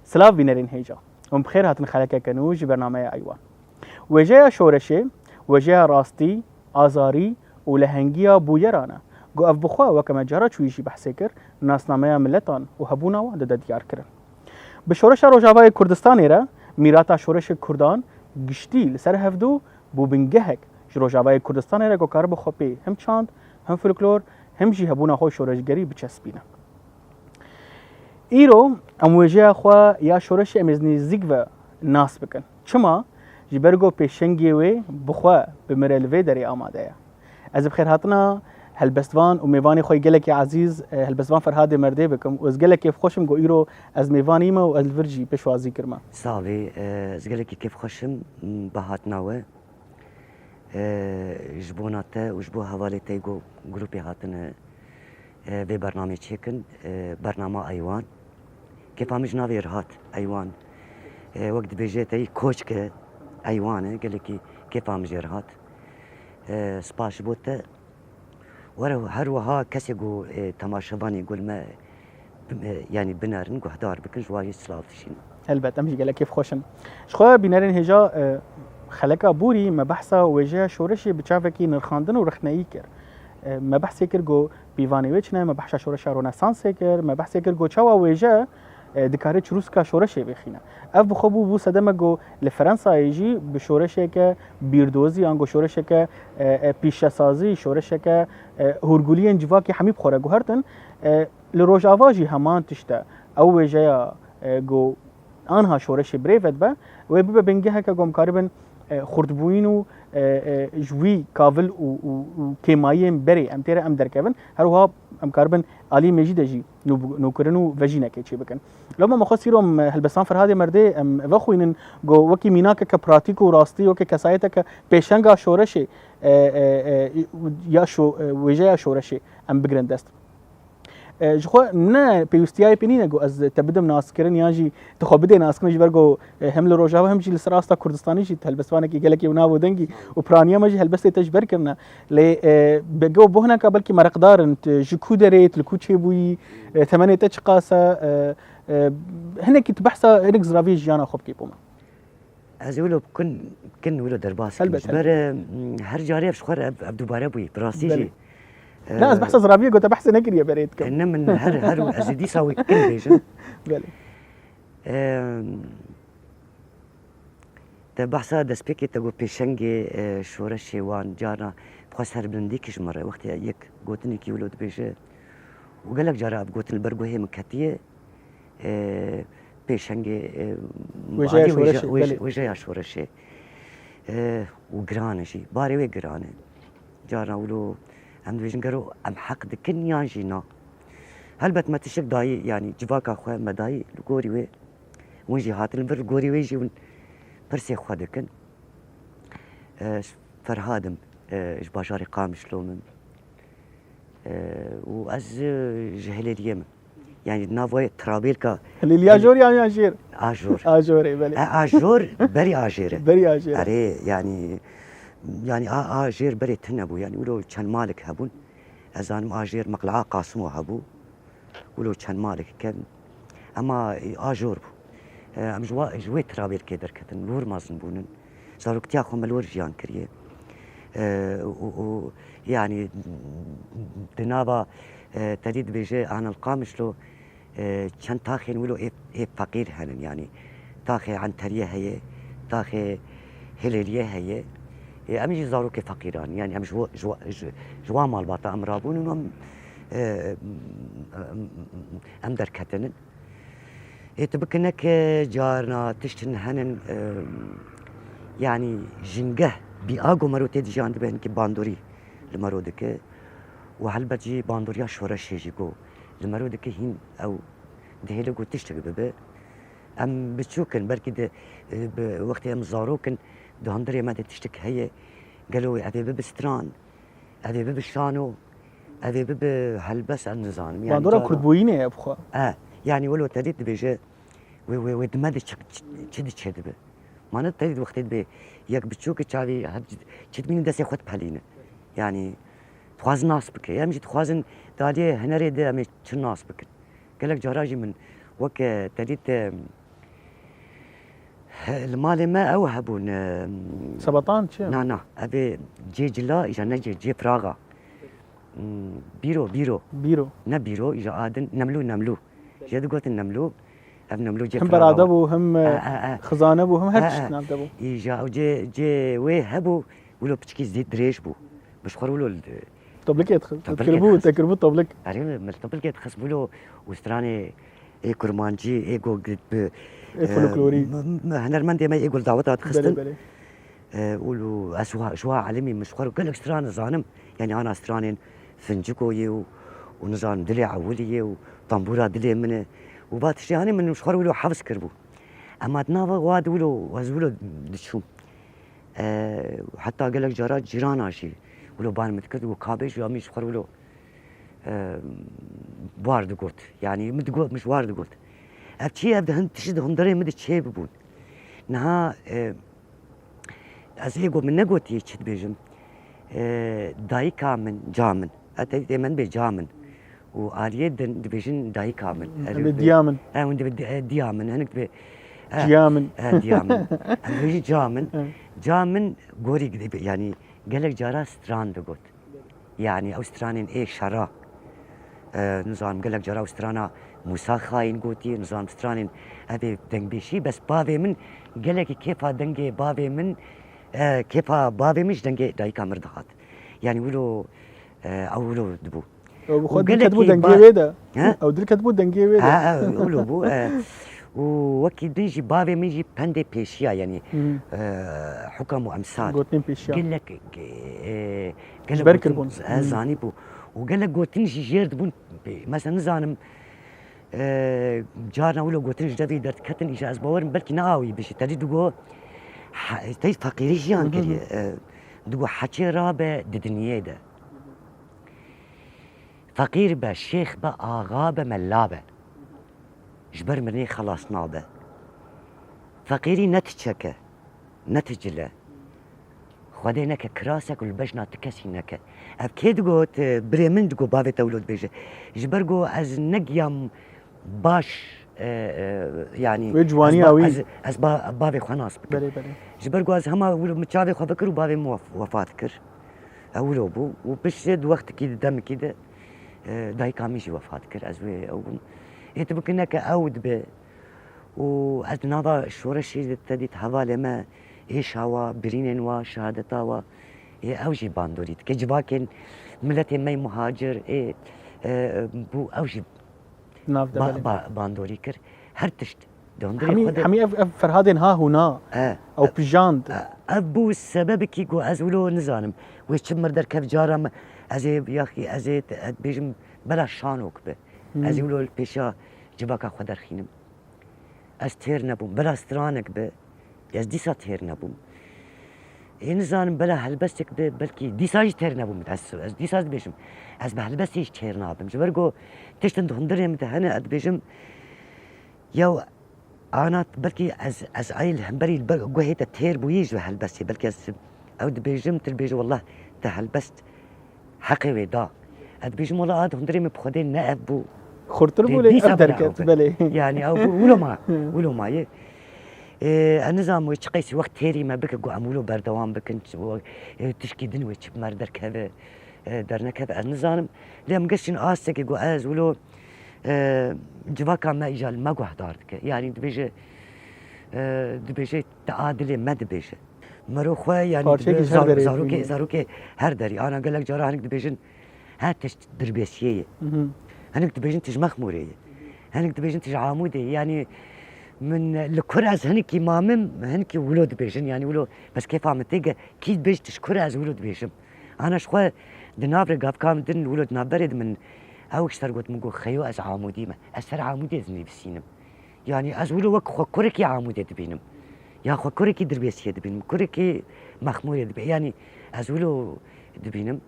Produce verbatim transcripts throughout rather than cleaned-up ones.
Silav bînerên hêja. Hûn bi xêr hatin xelekeke nû ji bernameya Eywan. Wêjeya şoreşê, wêjeya rastî, azarî û lehengiya bûyeran e. Ku ev bi xwe weke me cara çûyî jî behsê kir, nasnameya miletan û hebûna wan dide diyar kirin. Bi şoreşa Rojavayê Kurdistanê re mîrata şoreşê Kurdan giştî li ser hevdû bû bingehek ji Rojavayê Kurdistanê re ku karibe xwe pê him çand, him folklor, him jî hebûna xwe şoreşgerî biçespîne. Îro em wêjeya xwe ya şoreşê em ê nêzîk ve nas bikin. Çima? Ji ber ku pêşengê wê bi xwe bimire li vê derê amade ye. Ez bi xêrhatina helbestvan û mêvanê xwe yê gelekî ezîz, e, helbestvan Ferhadê Merdê bikim û ez gelek kêfxweş im ku îro ez mêvanî me û ez li vir jî pêşwazî kirime. Savê, e, ez gelekî kêfxweş im, m, bi hatina we. E, ji bona te û ji bo hevalê te ku grûpê hatine, e, vê bernamê çêkin, e, bernama Eywan. Kêfa min ji navê re hat, Eywan. E, wek dibêje te yî koçke Eywan e, gelekî kêfa min jê re hat. E, spas ji bo te. Were her wiha kesê ku, e, temaşevanê ku li me, e, yanî binerin, guhdar bikin, ji wan jî silav dişînim. Helbet, em jî gelek kêfxweş in. Ji xwe bînerên hêja, e, xeleka borî me behsa wêjeya şoreşê bi çavekî nirxandin û rexneyî kir. E, me behsê kir ku pîvanê wê çi ne, me behsa şoreşa Ronesansê kir, me behsê kir ku çawa wêje, e, dikare çirûska şoreşê vêxîne. Ev bi xwe bû, bû sedeme ku li Fransayê jî bi şoreşeke bîrdozî, ango şoreşeke, e, e, pîşesazî, şoreşeke, e, hûrguliyên civakî hemî bi xwe re guhertin. E, li Rojava jî heman tişt e. Ew wêjeya, e, ku anha şoreşê birêve dibe, wê bibe bingeheke ku em karibin, e, xurtbûyîn û, e, e, ji wî kavil û, û, û kêmayiyên berê em tê re em derkevin. Her wiha em karibin alî mêjî de jî nû-, nûkirin û vejînekê çê bikin. Loma me xwest îro em helbestan Ferhadê Merdê em vexwînin, ku wekî mînakeke pratîk û rastî, wekî kesayeteke pêşenga şoreşê, e, e, e, ya şo-, e, wêjeya şoreşê em bigrin dest. E, ji xwe ne pêwîstiyayê pê nîne ku ez te bidim naskirin yan jî tu xwe bidê naskirin, ji ber ku, e, hem li Rojava hem jî li ser asta Kurdistanê jî tu helbestvanekî gelekî bi nav û dengî û piraniya me jî helbestê te ji ber kirine. Lê, e, be-, bo hineka belkî mereqdar in, tu ji ku derê yî, tu li ku çêbûyî, e, temenê te çiqas e, e, e, hinekî tu behsa hinek ziraviyê jiyana xwe bikî bo me. Ez ê wilo kin, kin wilo derbas kim. Helbet, ji ber, helbet. E, her carê ev ji xwe re ev, ev dubare bûyî, bi rastî jî. Belê. E, na, ez behsa ziraviyê got, te behsê nekiriye berê dikim. E, ne, min her, her ez ê dîsa wê kin bêjim. Belê. E, te behsa destpêkê te got pêşengê, e, şoreşê wan carna bi xwe serbilindî kişmire. Wextê yek gotinekî wilo dibêje û gelek cara ev gotin li ber guhê min ketiye. e, pêşengê, e, Wêjeya barê wêje-, şoreşê, wêje-, belê. Wêjeya şoreşê. E, û giran e jî. Barê wê giran e. Carna wilo em dibêjin gero em heq dikin yan jî na. Helbet me tiştek dayî, yanî civaka xwe me dayî li gorî wê. Hûn jî hatin vir li gorî wê jî hûn pirsê xwe dikin. E, Ferhad im, e, ji bajarê Qamişlo min. E, û ez, e, ji Hilêliyê me. Yani di nav wê tirabêlka Hilêliya Jor yan, yan Jêr? Ajor. Ajorê, belê. E, Ajor berî Ajêr e. Berî Ajêr e. Erê, yani, yani a, Ajêr berê tune bû. Yani wilo çend malek hebûn. Ez zanim Ajêr, Meqle'a Qasimo hebû. Wilo çend malek kevin. Ema, e, Ajor bû. E, em ji wa, ji wê tirabêlkê derketin. Li wir mezin bûnin. Zaroktiya xwe me li wir jiyan kiriye. E, û, û, yani, di nava, e, te dî dibêje Anil Qamişlo, e, çend taxên wilo ê, ê feqîr henin, yani. Taxê Enteriyê heye, taxê Hilêliyê heye. E, em jî zarokê feqîran, yani em ji wa, ji wa, ji, ji wan malbata em rabûn û em, e, em, em derketinin. Ê, tu bikineke carna tiştin henin, e, yanî jingeh bî a ku mero tê dijiyan dibe hinkî bandorî li mero dike û helbet jî bandoriya şoreşê jî ku li mero dike hîn ew dihêle ku tiştek bibe. Em biçûk in, belkî di, e, bi wextê em zarok in, di hundirê me de tiştek heye, gelo ev ê bibe stran, ev ê bibe şano, ev ê bibe helbest, ez nizanim. Yani Bandora cara kurdbûyînê ye bi xwe. E, yani wilo te dî dibêje, wê, wê, wê di me de çi, çi, çi diçe dibe. Mane te dî wextê dibe, yek biçûk çavî her çi dibîne destê xwe dipelîne. Yani dixwazin nas bike. Em jî dixwazin di aliyê hunerê de em ê çi nas bikin. Gelek cara jî min weke te dît, e, He, li malê me ew hebûn, e, Sebetan çi? Na, na, ev ê cê cila, îja ne cê, cê firaxa. Hmm, bîro, bîro. Bîro. Ne bîro, îja adin, nemlû, nemlû. Jê digotin nemlû, ev nemlû cê firaxa. Him berade bû, him, e, xizane bû, him her tişt nav de bû. Îja ew cê, cê wê hebû, wilo piçkî zî dirêj bû. Bi ji xwe wilo li Toplikê dixist. Toplikê dixist. Te kiribû toplik. Erê, min toplikê dixist wilo û stranê ê kurmancî, ê go bi, ê, e, folklorî. M-, m-, hunermendê me ê go li daweta dixistin. Belê, belê. E, û, û ez wa, ji wa elimî min ji xwe re gelek stran zanim. Yanî ana stranên Finciko yê û, û nizanim Dilê Ewilî yê û Tambûra Dilê Min e. Û va tiştê hanê min ji xwe re wilo hefz kiribû. Ema di nava wa de wilo, ez wilo diçûm. E, heta gelek cara cîrana jî wilo bar min dikir, digot, "Ka bêjî ya min ji xwe re wilo, e, war digot." Yanî min digot, min ji war digot. Ev çi ye? Ev di hin tişt di hundirê min de çê bibûn. Niha, e, ez ê got, min negotiye çi dibêjim. E, dayika min, ca min. Ete tê min bê ca min. Û aliyê din dibêjin dayika min. Em ê diya min. Em ê diya min. Hinek dibê, e, ciya min. E, diya min. Em dibêjin ca min. E. Ca min gorî dibe, yanî gelek cara stran digot. Yanî ew stranên ê şera. E, nizanim gelek cara ew strana Mûsa Xayîn gotî, nizanim stranên ev ê dengbêjî, bes bavê min gelekî kêfa dengê bavê min, e, kêfa bavê min ji dengê dayika min dihat. Yanî wilo, e, ew wilo dibû. Ew bi xwe dilket bû dengê wê de. He? Ew dilket bû dengê wê de. Ha, ha, wilo bû, e, û wekî din jî bavê min jî pendê pêşiya, yanî, e, hukam û emsal. Gotinên pêşiya. Gelek, e, gelek gotin, e, zanî bû. Û gelek gotin jî jêr dibûn. Mesela nizanim, e, carna wilo gotin ji devê derdiketin, îja ez bawerim belkî ne awî bişî. Te dî digo, he, te feqîrî jiyan kiriye. E, digo heçê rabe di dinyê de. Feqîr be, şêx be, axa be, mela be. Ji ber mirinê xelas nabe. Feqîrî ne ti çek e, ne ti cil e. Xwedê neke kirasek û li bejna ti kesî neke. Ev kê digot, e, birê min digot, bavê te wilo dibêje. Ji ber ku ez negiyam baş, e, e, yanî wê ciwaniya wî. Ez, ez ba-, bavê xwe nas bikim. Belê, belê. Ji ber ku ez hema wilo min çavê xwe vekir û bavê min wef-, wefat kir. Ew wilo bû û piştê di wextekî di demekî de, e, dayika min jî wefat kir. Ez wê ew bûm. Ê tu bikî neke ew dibe. Û ez di nava şoreşê de te dît hevalê me êşa wa, birînên wa, şehadeta wa, ê ew jî bandorî dike. Civakên miletê me yê muhacir, ê, e, bû ew jî ba-, ba-, bandorî kir. Her tişt. Di hundirê xwe de. Hemî ev, ev Ferhadên ha hûna, e, ew pijand. E, ev bû sebebekî ku ez wilo nizanim. Wê çi mir derkev cara min, ez ê yaxî, ez ê, ez bêjim bela şanok bi. Hmm. Ez ê wilo li pêşiya civaka xwe derxînim. Ez têr nebûm. Bela stranek bi, ez dîsa têr nebûm. Ê nizanim bela helbestek bi, belkî dîsa jî têr nebûm. Ez, ez dîsa dibêjim. Ez bi helbestê jî têr nabim. Ji ber ku tiştin di hundirê min de hene, ez dibêjim, Yew ana belkî ez, ez ay li hemberî li ber guhê te têr bûyî ji helbestê. Belkî ez ew dibêjim, tu dibêjî, "Wellah te helbest heqê wê da." Ez dibêjim, "Wellah a di hundirê min bi Xwedê ne ev bû." Xurtir bû lê ev derket, belê. Yani ew bû, wilo ma, wilo maye. Ê, ez nizanim wê çi qeysî wext têrî me bike, ku em wilo berdewam bikin, ê, tişkî din wê çi bi me re derkeve, ê, dernekeve, ez nizanim. Lê em geştin astekê ku ez wilo E, civaka me îja li me guhdar dike. Yanî dibêje, e, dibêje te a dilê me dibêje. Mero xwe, yanî zarokê, zarokê her derî. Ana gelek cara hinek dibêjin, her tişt dirbêsiyê ye. Hinek dibêjin tij Mexmûrê ye. Hinek dibêjin tij Amûdê ye. Yanî min li kur ez hinekî mamim, hinekî wilo dibêjin. Yanî wilo bes kêfa min têge, kî dibêj tij kur ez wilo dibêjim. Ana ji xwe di nav rê gavka min din wilo di navberê de min ew ji ser got, min got, "Xeyo ez Amûdî me. Ez ser Amûdê ez nivîsînim." Yanî ez wilo wek xwe kurekî Amûdê dibînim. Ya xwe kurekî Dirbêsiyê dibînim. Kurekî Mexmûrê dibî-, yanî ez wilo dibînim.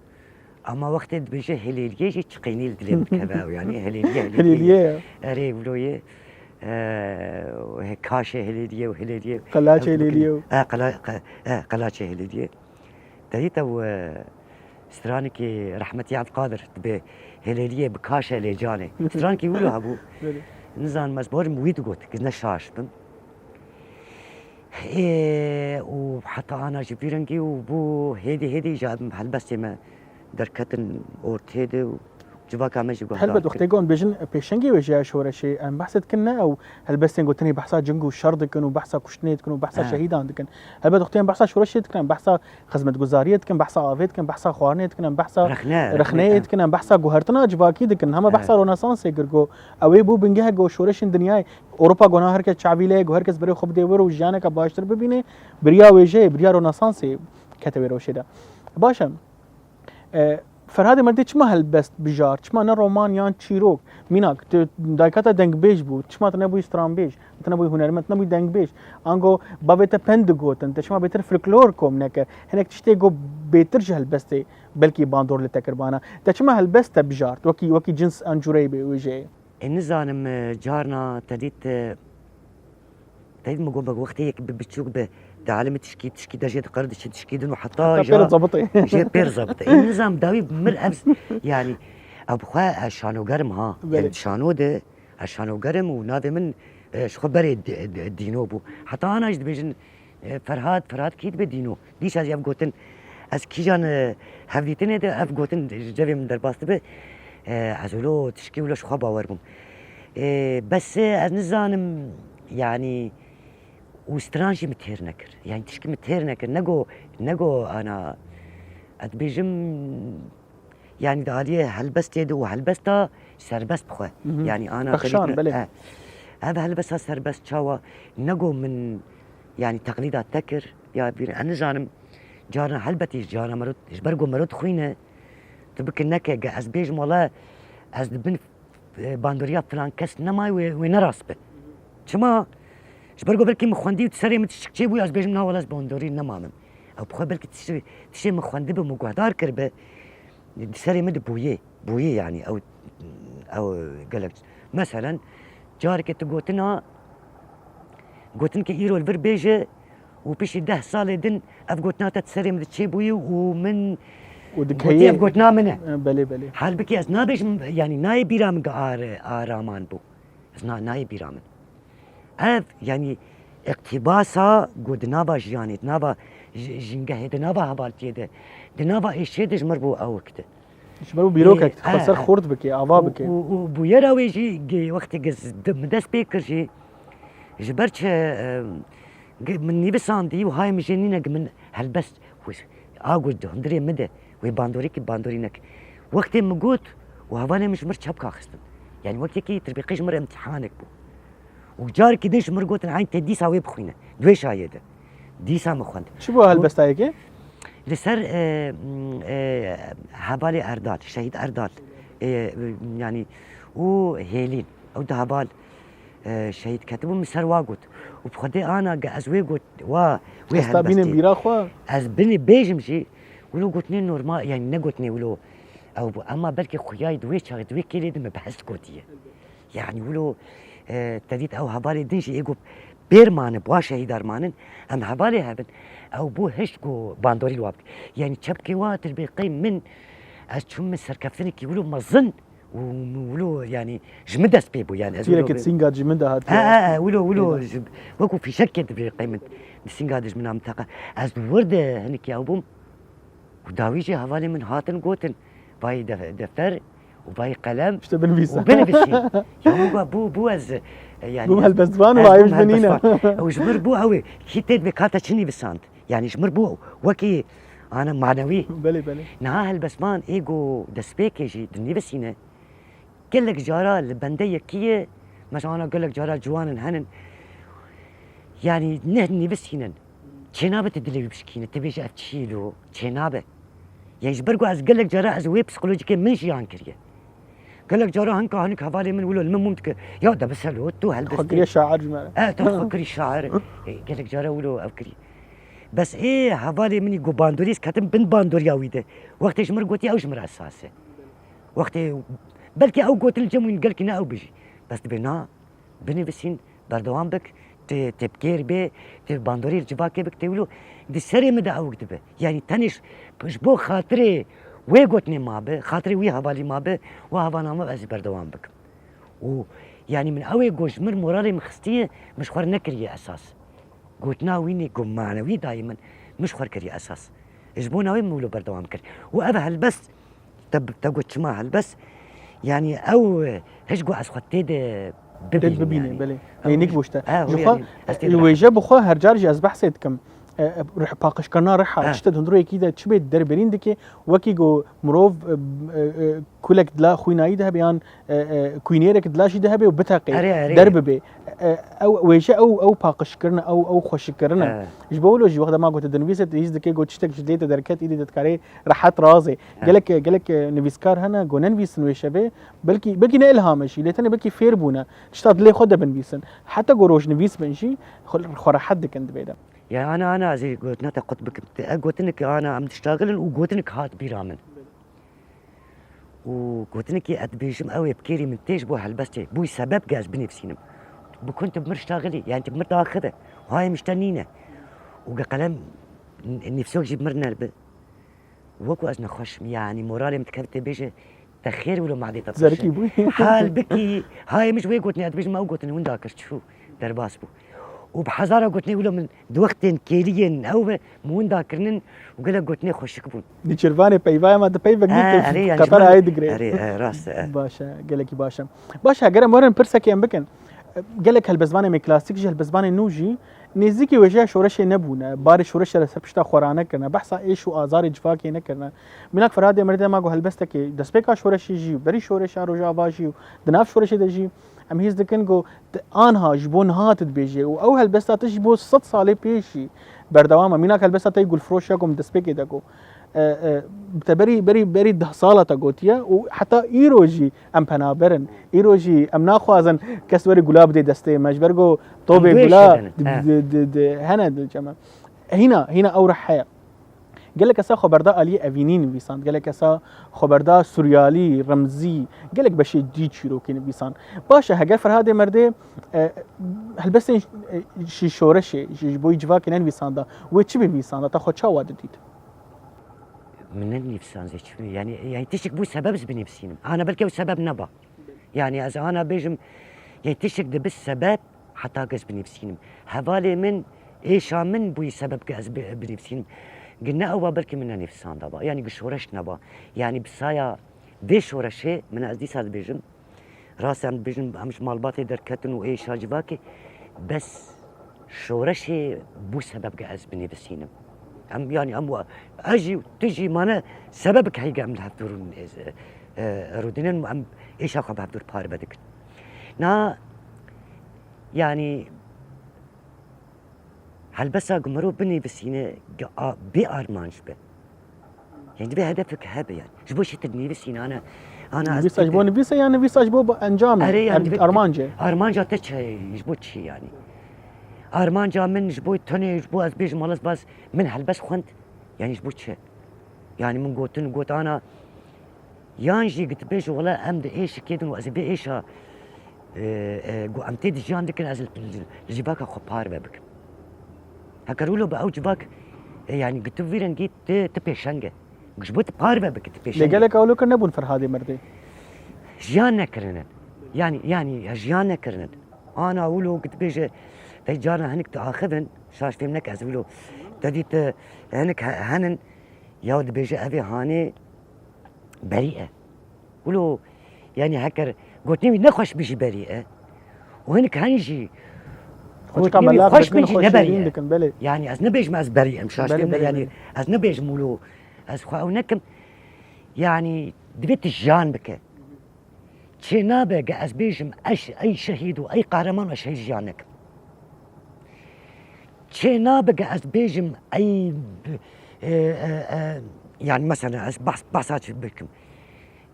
Ama wextê dibêje Hêlêliyê jî çi qeynî li dilê min dikeve ew, yanî Hêlêliyê, Hêlêliyê. Hêlîye ya. Erê wilo ye. E, Kaşê Hêlêliyê û Hêlêliyê. Qelaçê Hêlêliyê û. E, qela-, qe-, e, Qelaçê Hêlêliyê. Te dît ew, e, stranikî rehmetî Evqadir dibê Hêlêliyê bi kaşe lê canê. Stranikî wilo hebû. Belê. Nizanim ez bawerim wî digot, ki ne şaş bim. Ê, û heta ana ji vî rengî û bû hêdî hêdî ji em helbestê me derketin ortê de û civaka me jî guhdar Helbet kir. wextê gon bêjin pêşengê wê jî ya şoreşê em behsê dikin ne ew helbestên gotinê behsa cing û şer dikin û behsa kuştinê dikin û behsa He. şehîdan dikin. Helbet wextê em behsa şoreşê dikin em behsa xizmetguzariyê dikin, behsa avê dikin, behsa xwarinê dikin, em behsa Rexne, rexneyê rexne, dikin, em behsa guhertina civakî dikin. Hema Evet. behsa ronesansê kir ku ew ê bû bingehek ku şoreşên dinyayê Ewropa gona her kes çavî lê, ku her kes berê xwe bidê wir û jiyaneke baştir bibîne. Biriya wêjeyê, biriya ronesansê kete wê rewşê de. Baş e. E, Ferhadê Merdê çima helbest bijart? Çima ne roman yan çîrok? Mînak, tu dayika te dengbêj bû. Çima tu nebûyî stranbêj? Tu nebûyî hunermend, tu nebûyî dengbêj. Ango bavê te pend digotin. Te çima bêtir folklor kom nekir? Hinek tiştê ku bêtir ji helbestê belkî bandor li te kir bana. Te çima helbest te bijart? Wekî, wekî cins an cûreyê bê wêjeyê? E, nizanim, e, carna te dît, e, te dît min got, bak, wextê yek bi biçûk bi, di alemê tişkî, tişkî de jê diqir diçe tişkî din û heta Heta ja pêre zabitê. Jê pêr zabitê. E, nizam dawî mir ev, yani, ev bi xwe, e, şanogerim ha. Belê. Yani, şano de, e, şanogerim û navê min, e, ji xwe berê di-, di-, Dîno bû. Heta ana jî dibêjin, e, Ferhat, Ferhat kî dibe Dîno. Dîsa jî ev gotin, ez kîjan, e, hevdîtinê de ev gotin ji cevê min derbas dibe, e, ez wilo tişkî wilo ji xwe bawer bûm. E, bes, e, ez nizanim, yani, û stran jî min têr nekir. Yani, tişkî min têr nekir. Nego, nego ana, ez dibêjim, yani, di aliyê helbestê de û helbesta serbest bi xwe. Mhm. Yani, ana Pexşan, xelît me-, belê. E, ev helbesta serbest çawa nego min, yani, teqlîda te kir, ya bir, ez nizanim, carna helbetî, carna mero, ji ber ku mero dixwîne, tu bike neke, ge ez bêjim, wala ez di bin, e, bandoriya filan kes nemayî, wê, wê ne rast be. Çima? Ji ber ku belkî min xwendî û di serê min tiştik çêbû, ez bêjim, na, wala ez bandorî nemamim. Ew bi xwe belkî tiştê, tiştê min xwendibû, min guhdar kiribe, di serê min de bûyê, bûyê, yani, ew, ew gelek. Meselen, carekê tu gotina, gotinkê îro li vir bêje û piştî deh salê din ev gotina te di serê min de çêbûyî û min Û dikeyê- gotî ev gotina min e. E, belê, belê. Halbikî ez nabêjim, yani, nayê bîra min ge ar-, araman bû. Ez na-, nayê bîra min. Ev, yani, îqtîbasa ku di nava jiyanê, di nava ji-, jîngehê, di nava hevaltiyê de, di nava êşê de ji mir bû ew kite. Ji ber û bîrokek Ê, xwe ser he. Xurt bike, ava Û, bike. û, û bûyera wê jî ge-, wextê ge z-, de-, min dest pê kir jî, ji ber çi, e, ge-, min nivîsandî û hayê min jê nîne ge min helbest wis-, a got di hundirê min de, wê bandorî ki bandorî nek. Wextê min got û hevalê min ji mir çepka xistin. Yani wek yekî tirbîqê ji mir imtîhanek bû. Û carekî din ji mir gotin, eyn tê dîsa wê bixwîne. Di wê şayê de. Dîsa min xwend. Çi bû helbestayekê? Li ser, e, m, e, hevalê Erdal, Şehîd Erdal, e, yani, û Hêlîn. Ew du heval, e, şehîd ketibû, min ser wa got. Û bi Xwedê ana ge ez wê got, wa, wê Hesta bînin helbestê. Bîra xwe. Ez binê bêjim jî, wilo gotinê normal, yani ne gotinê wilo ew bû. Ema belkî xuyayî di wê çaxê, di wê kêlê de min bi hest gotiye. Yani wilo, e, te dît ew hevalê din jî ê got bêr manin, bi wa şehîdar manin, em hevalê hev in. Ew bû hişt ku bandorî li wa bike. Yani çepkê wa tirbêqey min, ez çûm min serkeftinekî wilo mezin û min wilo yani ji min dest pê bû yani. Ez wilo Tîreke bi- sînga ji min de hatiye. He, he, he, wilo, wilo, Eyvah. Ji, wekû fîşekê tirbêqey min di sînga dijmina min teqa. Ez di wir de hinikî ew bûm. Û dawî jî hevalê min hatin gotin, vayî def-, defter û vayî qelem İşte binivîse. Û binivîsî. Ya min got, bû, bû ez, e, yani Bûm ez, helbestvan û ez vayî bûm ji binîne. Helbestvan. Ew ji mir bû ew ê. Kî tê divê ka te çi nivîsand? Yani ji mir bû wekî ana manewî. Belê, belê. Niha helbestvan ê go destpêkê jî dinivîsîne. Gelek cara li bende yekî ye, mesela ana gelek cara ciwanin henin, yani ne nivîsînin. Çênabe tu dilê wî bişkîne, tu bêje ev çi lo, çênabe. Yani ji ber ku ez gelek cara ez wê psikolojikê min jiyan kiriye. Gelek cara hinka hinik hevalê min wilo li min mum dike, ya de biselo, tu helbestê. Xwe kiriye şair ji me re. E, tu xwe kirî şair. E, gelek cara wilo ev kirî. Bes ê hevalê min î ku bandorî ez ketim bin bandoriya wî de. Wextê ji mir gotiye ew ji mir esas e. Wextê belkî ew gotin li cem wî gelkî ne ew bijî. Bes dibê na, binivîsîn, berdewam bik, tê, tê bi kêr bê, tê bandorî li civakê bik, tê wilo di serê min de ew dibe. Yanî tenê ji, ji bo xatirê wê gotinê ma bi, xatirê wî hevalî ma bi, wa hevala min ez ê berdewam bikim. Û yanî min ew ê got ji min moralê min xistiye, min ji xwe re nekiriye esas. Gotina wî nê ku manewî dayê min, min ji xwe kiriye esas. Ji bona wê min wilo berdewam kir. Û ev helbest, te, te got çima helbest? Yanî ew, e, hişk got ez xwe tê de Tê bibînim bibîne, yanî. Belê. Ew Neynik hişk-, boşte. Ha, Ji hû xwe, yanî, ez tê de wêje bixwe her car jî ez behsê dikim. E, e, rih-, paqijkirina riha, Ha. tiştê di hundirokekî de çi bê derberîn dike, wekî ku mirov, e, e, e, kulek dila xwînayî de hebe yan, e, e, kûynêrek dila jî de hebe û biteqê, Erê, erê. derbibe. E, ew wêje ew, ew paqijkirin, ew, ew xweşikkirin e. He. Ji bo wilo jî wexta ma gote dinivîse, tu hîs dike ku tiştek ji dilê te derket, îdî te dikarê rehet razê. He. Gelek, gelek, e, nivîskar hene ku nenivîsin wê şevê, belkî, belkî ne ilham e jî, lê tenê belkî fêr bûne. Tişta dilê xwe de binivîsin. Heta ku rojnivîs bin jî, xwe, xwe rehet dikin di vê de. Ya ana, ana, ez ê gotina te qut bikim. Te, e, gotinek ana em diştagilin û gotinek hat bîra min. Û gotinekî ez dibêjim, ew ê bi kêrî min tê ji bo helbestê. Bûyî sebeb ge ez binivîsînim. Bi kun tu bi mir ştaxilî, yani tu bi mir daxive. Hayê min ji te nîne. Û ge qelem n-, nivîsok jî bi mir nerbi. Wekû ez nexweş im, yani moralê min dikeve tê bêje, te xêr wilo madê te Zerikî xweş e. bûyî. Halbikî, hayê min ji wê gotinê ez dibêjim, ew gotinê winda kir, çû, derbas bû. Û bi hezara gotinê wilo min di wextên kêliyên ew ve, Min winda kirinin û gelek gotinê xweşik bûn. Nêçîrvanê peyva ye, ma di peyvek nî He, tu erê, yani, ji qeper min ayê digirê. Erê, e, rast e. Baş e, gelekî baş e. Baş e, heger em werin pirsekê em bikin. Gelek helbestvanê me klasîk jî, helbestvanê nû jî nêzîkî wêjeya şoreşê nebûne. Barê şoreşê li ser pişta xwe ranekirine. Behsa êş û azarê civakê nekirine. Mînak Ferhadê Mirdê ma ku helbestekê destpêka şoreşê jî, berî şoreşa Rojava jî û di nav şoreşê de jî Em hîs dikin ku te anha ji bo niha tu dibêjê û ew helbesta te ji bo sed salê pêşî berdewam e. Mînak helbesta te yê Gulfiroş ya ku min destpêkê de got, e, e, te berî, berî, berî deh sala te gotiye û heta îro jî em penaber in. Îro jî em naxwazin kes were gula bidê destê me, ji ber ku tobê Em wê gula şêdene, di, he. di, di, di, hene di cem e. Hîna, hîna ew rih heye. Gelek kesa xweberda aliyê evînî nivîsand, gelek kesa xweberda suryalî, remzî, gelek beşê dî çîrokê nivîsand. Baş e, heger Ferhadê Merdê, e, helbestên, e, ji şoreşê, ji, ji bo yî civakê nenivîsanda, wê çi binivîsanda, te xwe çawa didît? Min nenivîsand zê çi, yani, yani tiştek bû sebeb ez binivîsînim. Ana belkî ew sebeb neba. Yani ez ana bêjim, yani tiştek dibe sebeb, Heta ez binivîsînim. Hevalê min, êşa min bûyî sebeb ke ez bi-, binivîsînim. Gi ne ew ba belkî min nenivîsanda ba. Yanî gi şoreş neba. Yanî bi saya vê şoreşê min ez dîsa dibêjim. Rast em dibêjin em ji malbatê derketin û êşa civakê. Bes şoreşê bû sebeb ke ez binivîsînim. Em, yanî em wa, ez jî, tu jî mane sebebek heyge em li hevdûr, e, e, rûdinin û em êşa xwe bi hevdûr parve dikin. Na, yanî, helbesta ku mirov binivîsîne, ge-, a, bê armanc be. Yanî divê hedefek hebe yanî. Ji bo çi tu dinivîsîne, ana, ana ez Nivîsa ji bo nivîsa ya nivîsa ji bo encam e? Erê, yanî Em-, divê armanc e. Armanca te çi ye? Ji bo çi yanî? Armanca min ji bo tenê, ji bo ez bêjim, Malas baz, min helbest xwend. Yanî ji bo çi? Yanî min gotin, got ana, yan jî gotibêj, wela em di êşikê din û ez ê vê êşa, e, e, ku em tê de jiyan dikin, ez li, li, li civaka xwe parve bikim. Heker wilo bi ew civak, e, yanî gotib vî rengî tu, tu pêşeng e. Ji bo tu parve bike, tu pêşeng e. Lê gelek ewlo kir nebûn Ferhadê Merdê. Jiyan nekirinin. Yanî, yanî, ya jiyan nekirinin. Ana wilo gotibêje, te carna hinek diaxivin, şaş fêm neke ez wilo. Te dît, e, hinek he-, henin, ya dibêje evê hanê berî e. Wilo, yanî heker gotinê wî nexweş bî jî berî e. Û hinek hen jî Xwe çika gotinê wî melax xweş dikin, bin jî xwe neberî şêrîn e. dikin, belê. Yanî ez nibêjim ez berî em, şaş Belê, fêm ne, belê, yanî belê. ez nibêjim wilo, ez xwe ew nekim. Yanî divê tu jiyan bike. Çê nabe ge ez bêjim eş-, ey şehîd û ey qehreman û ez şehîd jiyan nekim. Çê nabe ge ez bêjim ey, e, e, e, yani mesela ez behs-, behsa çi bikim.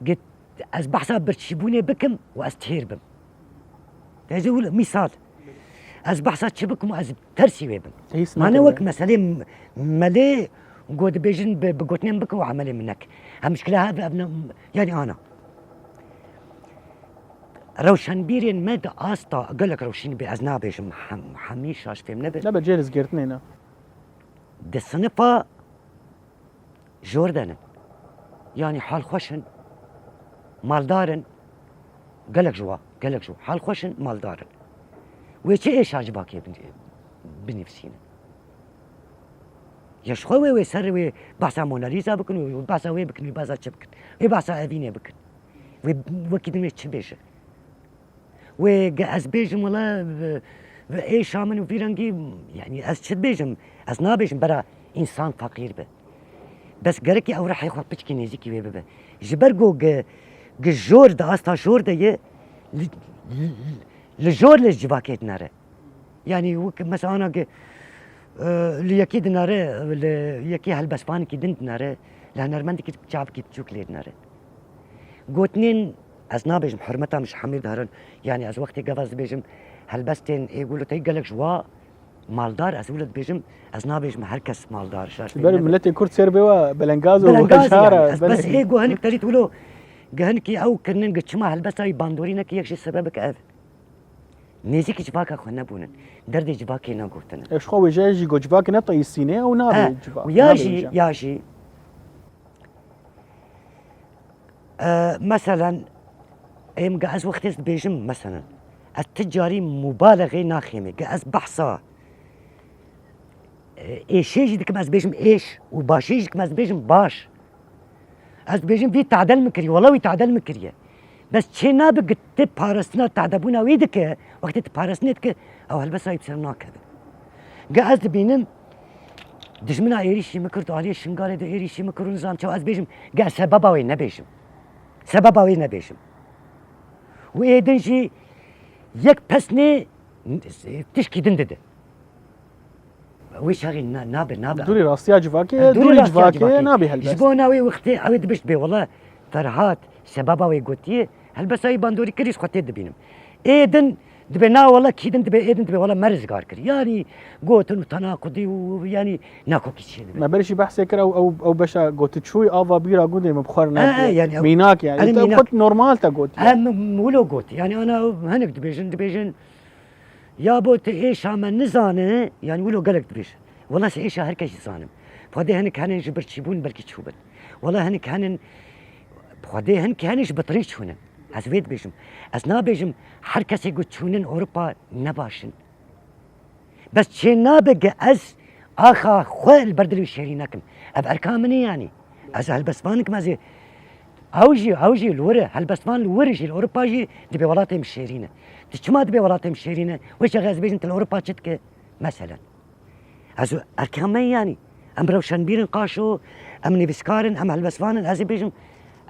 Ge ez behsa birçîbûnê bikim û ez têr bim. Ez û misal. Ez behsa çi bikim û ez tersî wê bim. Hîs Ma ne nakim wek ya. meselê m-, melê ku dibêjin bi, bi gotinên bike û emelê min nek. Hem mişkile hev, ev ne, yani ana. Rewşenbîrên me di asta gelek rewşîn bê, ez nabêjim hem, hemî şaş fêm nebe. Nebe cê lizgirtinê ne. Di sinifa jor de ne. Yanî halxweş in, maldar in, gelek ji wa, gelek ji wa. Halxweş in, maldar in. Wê çi êşa civakê bin-, binivîsînin. Ya ji xwe wê, wê ser wê behsa Mona Lisa bikin, wê behsa wê bikin, wê behsa çi bikin? Wê behsa Evînê bikin. Wê wekî din wê çi bêje? Wê ge ez bêjim wela, e, e, êşa min û vî rengî, yanî ez çi dibêjim? Ez nabêjim bera însan feqîr be. Bes gerekî ew rihê xwe piçkî nêzîkî wê bibe. Ji ber ku gi, gi jor di asta jor de ye, li, li, li jor li civakê dinere. Yanî wek mesela ana ki, e, li yekî dinare, li yekî helbestvanekî din dinare, li hunermendekî çavkî biçûk lê dinare. Gotinên, ez nabêjim, hurmeta min ji hemî diherin. Yanî ez wextê gava ez dibêjim, helbestên ê wilo tey gelek ji wa maldar, ez wilo dibêjim, ez nabêjim her kes maldar. Şaş Ber miletê Kurd ser bê wa belengaz û Belengaz beşara, yani. Ez bes beleng- ê go hinik terît wilo, ge hinikî ew kirinin, ge çima helbesta wî bandorî neke, yek jî sebebek ev. Nêzîkî civaka xwe nebûnin. Derdê civakê negotine. Ev ji xwe wêje jî go civakê ne teyîsîne, ew nabe He, civak, û ya nabe jî, wêje. Ya jî, e, meselen, êm ge ez wextê dibêjim, meselen, ez ti carî mubalexê naxêmê. Ge ez behsa, e, êşê jî dikim, ez bêjim êş û başê jî dikim, ez bêjim baş. Ez dibêjim, vî tadel min kiriye, wela wî tadel min kiriye. Bes çê nabe, gi ti parastina tadebûna wî dike, wextê ti parastinê dike, ew helbesta wî bi ser nakeve. Ge ez dibînim, dijmina êrîşî min kir, di aliyê Şingalê de êrîşî min kir û nizam çawa ez bêjim, ge ez sebeba wê nebêjim. Sebeba wê nebêjim. Û ê din jî yek pesnê tişkî din dide. Wê çaxê na-, nabe, nabe. Dûrî rastiya civakê, E, dûrî dûrî rastiya civakê civakê. Nabê helbest. Ji bona wê wextê ew ê dibişt bê, wela Ferhat sebaba wê gotiye, helbesta wî bandorî kirî, ji xwe tê dibînim. Ê din dibê na, wela kî din dibê, ê din dibê, wela me rizgar kir. Yanî gotin û tenaqudî û yanî nakokî çê dibe. Me berê jî behsê kir, ew, ew, ew beşa gotiçûyî ava bîra gundê min bi xwe re E, e, nebûye. Yanî ew Mînak yani. Erê Te mînak. Xwe normal te gotiye. E, min, min wilo got. Yanî ana hinek dibêjin, dibêjin, Ya bo tu êşa me nizane, yanî wilo gelek dibêje. Wela ez êşa her kes jî zanim. Xwedê hinek henin ji birçîbûn belkî çûbin. Wela hinek henin, Xwedê hinek henin ji bitirî çûnin. Ez vê dibêjim. Ez nabêjim her kesê ku çûnin Ewropa ne baş in. Bes çê nabe ge ez axa xwe li ber dilê wî şêrî nekim. Ev erka min e yanî. Ez helbestvanik me zê. Ew jî, ew jî li wir e. Helbestvan li wir jî, li Ewropa jî dibê welatê min şêrîn e. Tu çima dibê welatê min şêrîn e? Wê çaxê ez bêjim tu li Ewropa çi dike? Meselen. Ez erka me yanî. Em rewşenbîr in qaşo, em nivîskar in, em helbestvan in. Ez ê bêjim,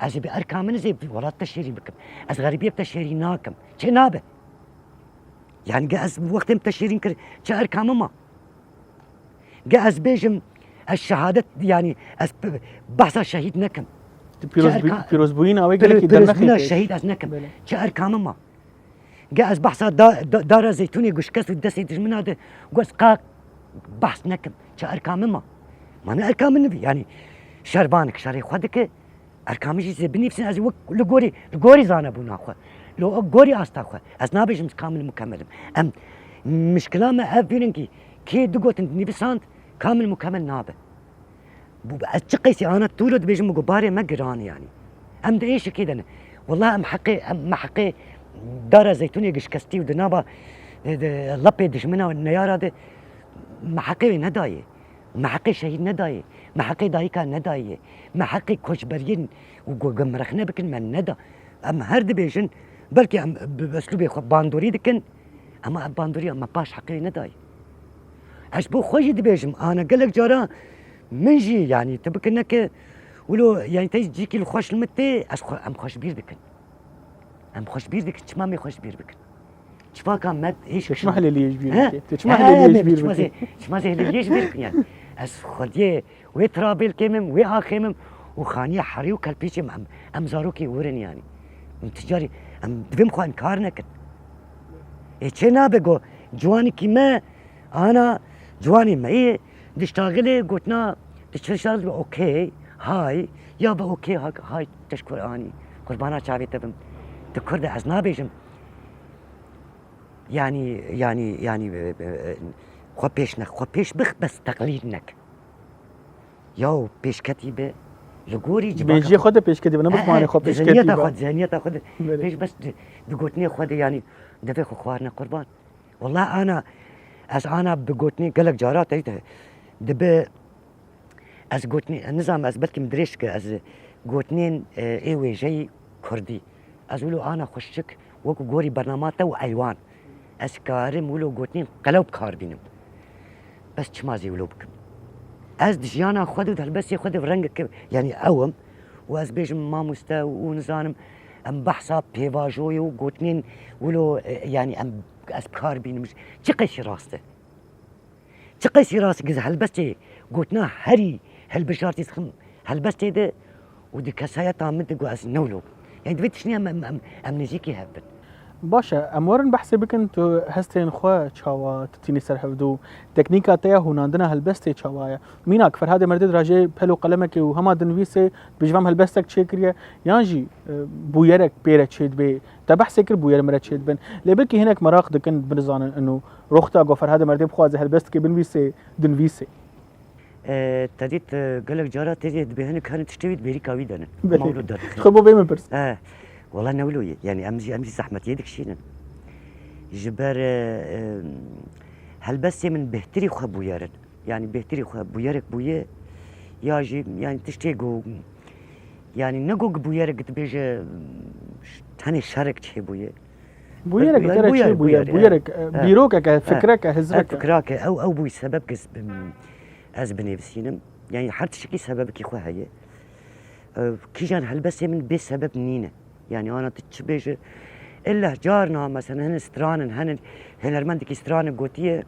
ez ê bi erka min zê welat te şêrîn bikim. Ez xerîbiyê bi te şêrîn nakim. Çê nabe. Yanî ge ez wextê min te şêrîn kir, çi erka min ma? Ge ez bêjim, ez şehadet, yanî ez p-, behsa şehîd nekim. Tu pîroz Çi bû-, erka-, pîrozbûyîna wê pîro-, gelekî pîrozbûyîna dernexê pêş. Şehîd ez nekim. Belê. Çi erka min ma? Ge ez behsa da-, da-, dara zeytûnê ku şikest û destê dijmina de, got ez qaq behs nekim. Çi erka min ma? Ma ne erka min nivî, yanî şervanek şerê xwe dike, Erka min jî zê binivîsin, ez wek li gorî, li gorî zanebûna xwe. Li gorî asta xwe. Ez nabêjim kamil mukemel im. Em, mişkila me ev bînin kî, kê digotin dinivîsand, kamil mukemel nabe. Bu, ez çi qeysî ana tûlo dibêjim, min got barê me giran e yanî. Em di êşekê de ne. Wela em heqê, em, me heqê dara zeytûnê gişkestî û di nava, e, de, lapê dijmina neyara de me heqê wê nedayê. Me heqê şehîd nedayê. Me heqê dayika nedayê. Me heqê koçberiyên û ku, ku mirexne bikin me neda. Em her dibêjin, belkî em bi, bi eslûbê xwe bandorî dikin, ema ev bandoriya me paş heqê wê nedayê. Ez bo xwe jî dibêjim, ana gelek cara min jî, yanî tu bikin neke, wilo, yanî te cîkî li xweş li min tê, ez xwe, em xweşbîr dikin. Em xweşbîr dikin, çima em ê xweşbîr bikin? Çivaka me hêş Te çima hileliyê ji bîr He? bikî? Te çima He, hileliyê me ji bîr çima bikî? zê-, çima zê hileliyê ji bîr bikin yani? Ez xwediyê wê trabêlkê mim, wê axê mim û xaniya herî û kelpîçê mim. Em, em zarokê wir in yani. Em ticarî, em divêm xwe inkar nekin. Ê çê nabe go ciwanekî me, ana ciwanê me yê, diştaxilê gotina, tu çi şaxil be, okey, hay, ya be okey, ha-, hay, teşkur anî, qurbana çavê te bim. Tu Kurd e, ez nabêjim. Yanî, yanî, yanî, e, e, e, xwe pêş nex, xwe pêş bix, bes teqlîd nek. Yaw pêşketî be, li gorî civaka Bêjiyê xwe de pêşketî be, ne bi He, xwanê he, xwe di pêşketî zihniyeta be. xwe, di zihniyeta xwe de. Belê. Pêş bes di, di gotinê xwe de, yanî, devê xwe xwarine qurban. Wela ana, Ez ana bi gotinê gelek cara teyî de dibe ez gotinê, ez nizanim, ez belkî min dirêj dike, ez gotinên, e, ê wêjeyî kurdî. Ez wilo ana xweşik wekî gorî bernama te û eywan. Ez karim wilo gotinên qelew bi kar bînim. Bes çima zî wilo bikim? Ez di jiyana xwe de û di helbestê xwe de rengeke, yanî ew im û ez bêjim mamoste û nizanim em behsa pêvajoyê û gotinên wilo, e, yanî em, ez bi kar bînim. Çi qesî rast e? Çi qesî rast e, giz helbestê gotina herî hilbijartî dixim helbestê de û di kesayeta min de got ez ne wilo. Yani divê tiştî em, em, em, em nêzîkî hev bin. Baş e, em werin behsê bikin, tu hestên xwe çawa tu tînî ser hevdû, teknîka te ya hûnandina helbestê çawa ye? Mînak, Ferhadê Merdê dirajê pel û qelemekê û hema dinivîsê, dibêje, "Van helbestek çêkiriye", yan jî, e, bûyerek pê re çêdibê? Te behsê kir bûyer min re çêdibin. Lê belkî hinek meraq dikin, binizanin ino roxta ku Ferhadê Merdê bixwaze helbestekê binivîsê, dinivîsê. E, te dît, e, gelek cara tê dibê hinek hene tiştê wî di bêrîka wî de ne. Belê. Hema wilo derdixe. Xwe bo bê min pirs. E, wela ne wilo ye. Yani em jî, em jî zehmetiyê dikişînin. Ji ber, e, e, helbestê min bêhtirî xwe bûyer in. Yani bêhtirî xwe bûyerek bûye, ya jî yani tiştê ku, yani ne ku bûyerek dibêje, tenê şerek çêbûye. Bûyerek Yani te re bûyer, çêbûye, bûyer, e. Bûyerek, e, E. bîrokeke, E. fikreke, E, hizreke. Fikrake, ew, ew bûy sebeb ki ez, ez binivîsînim. Yani her tiştekî sebebekî xwe heye. E, kîjan helbestê min bê sebeb nîne. Yani ana tu çi bêje? Illa carna mesela hene stranin, hene hunermendekî stranin gotiye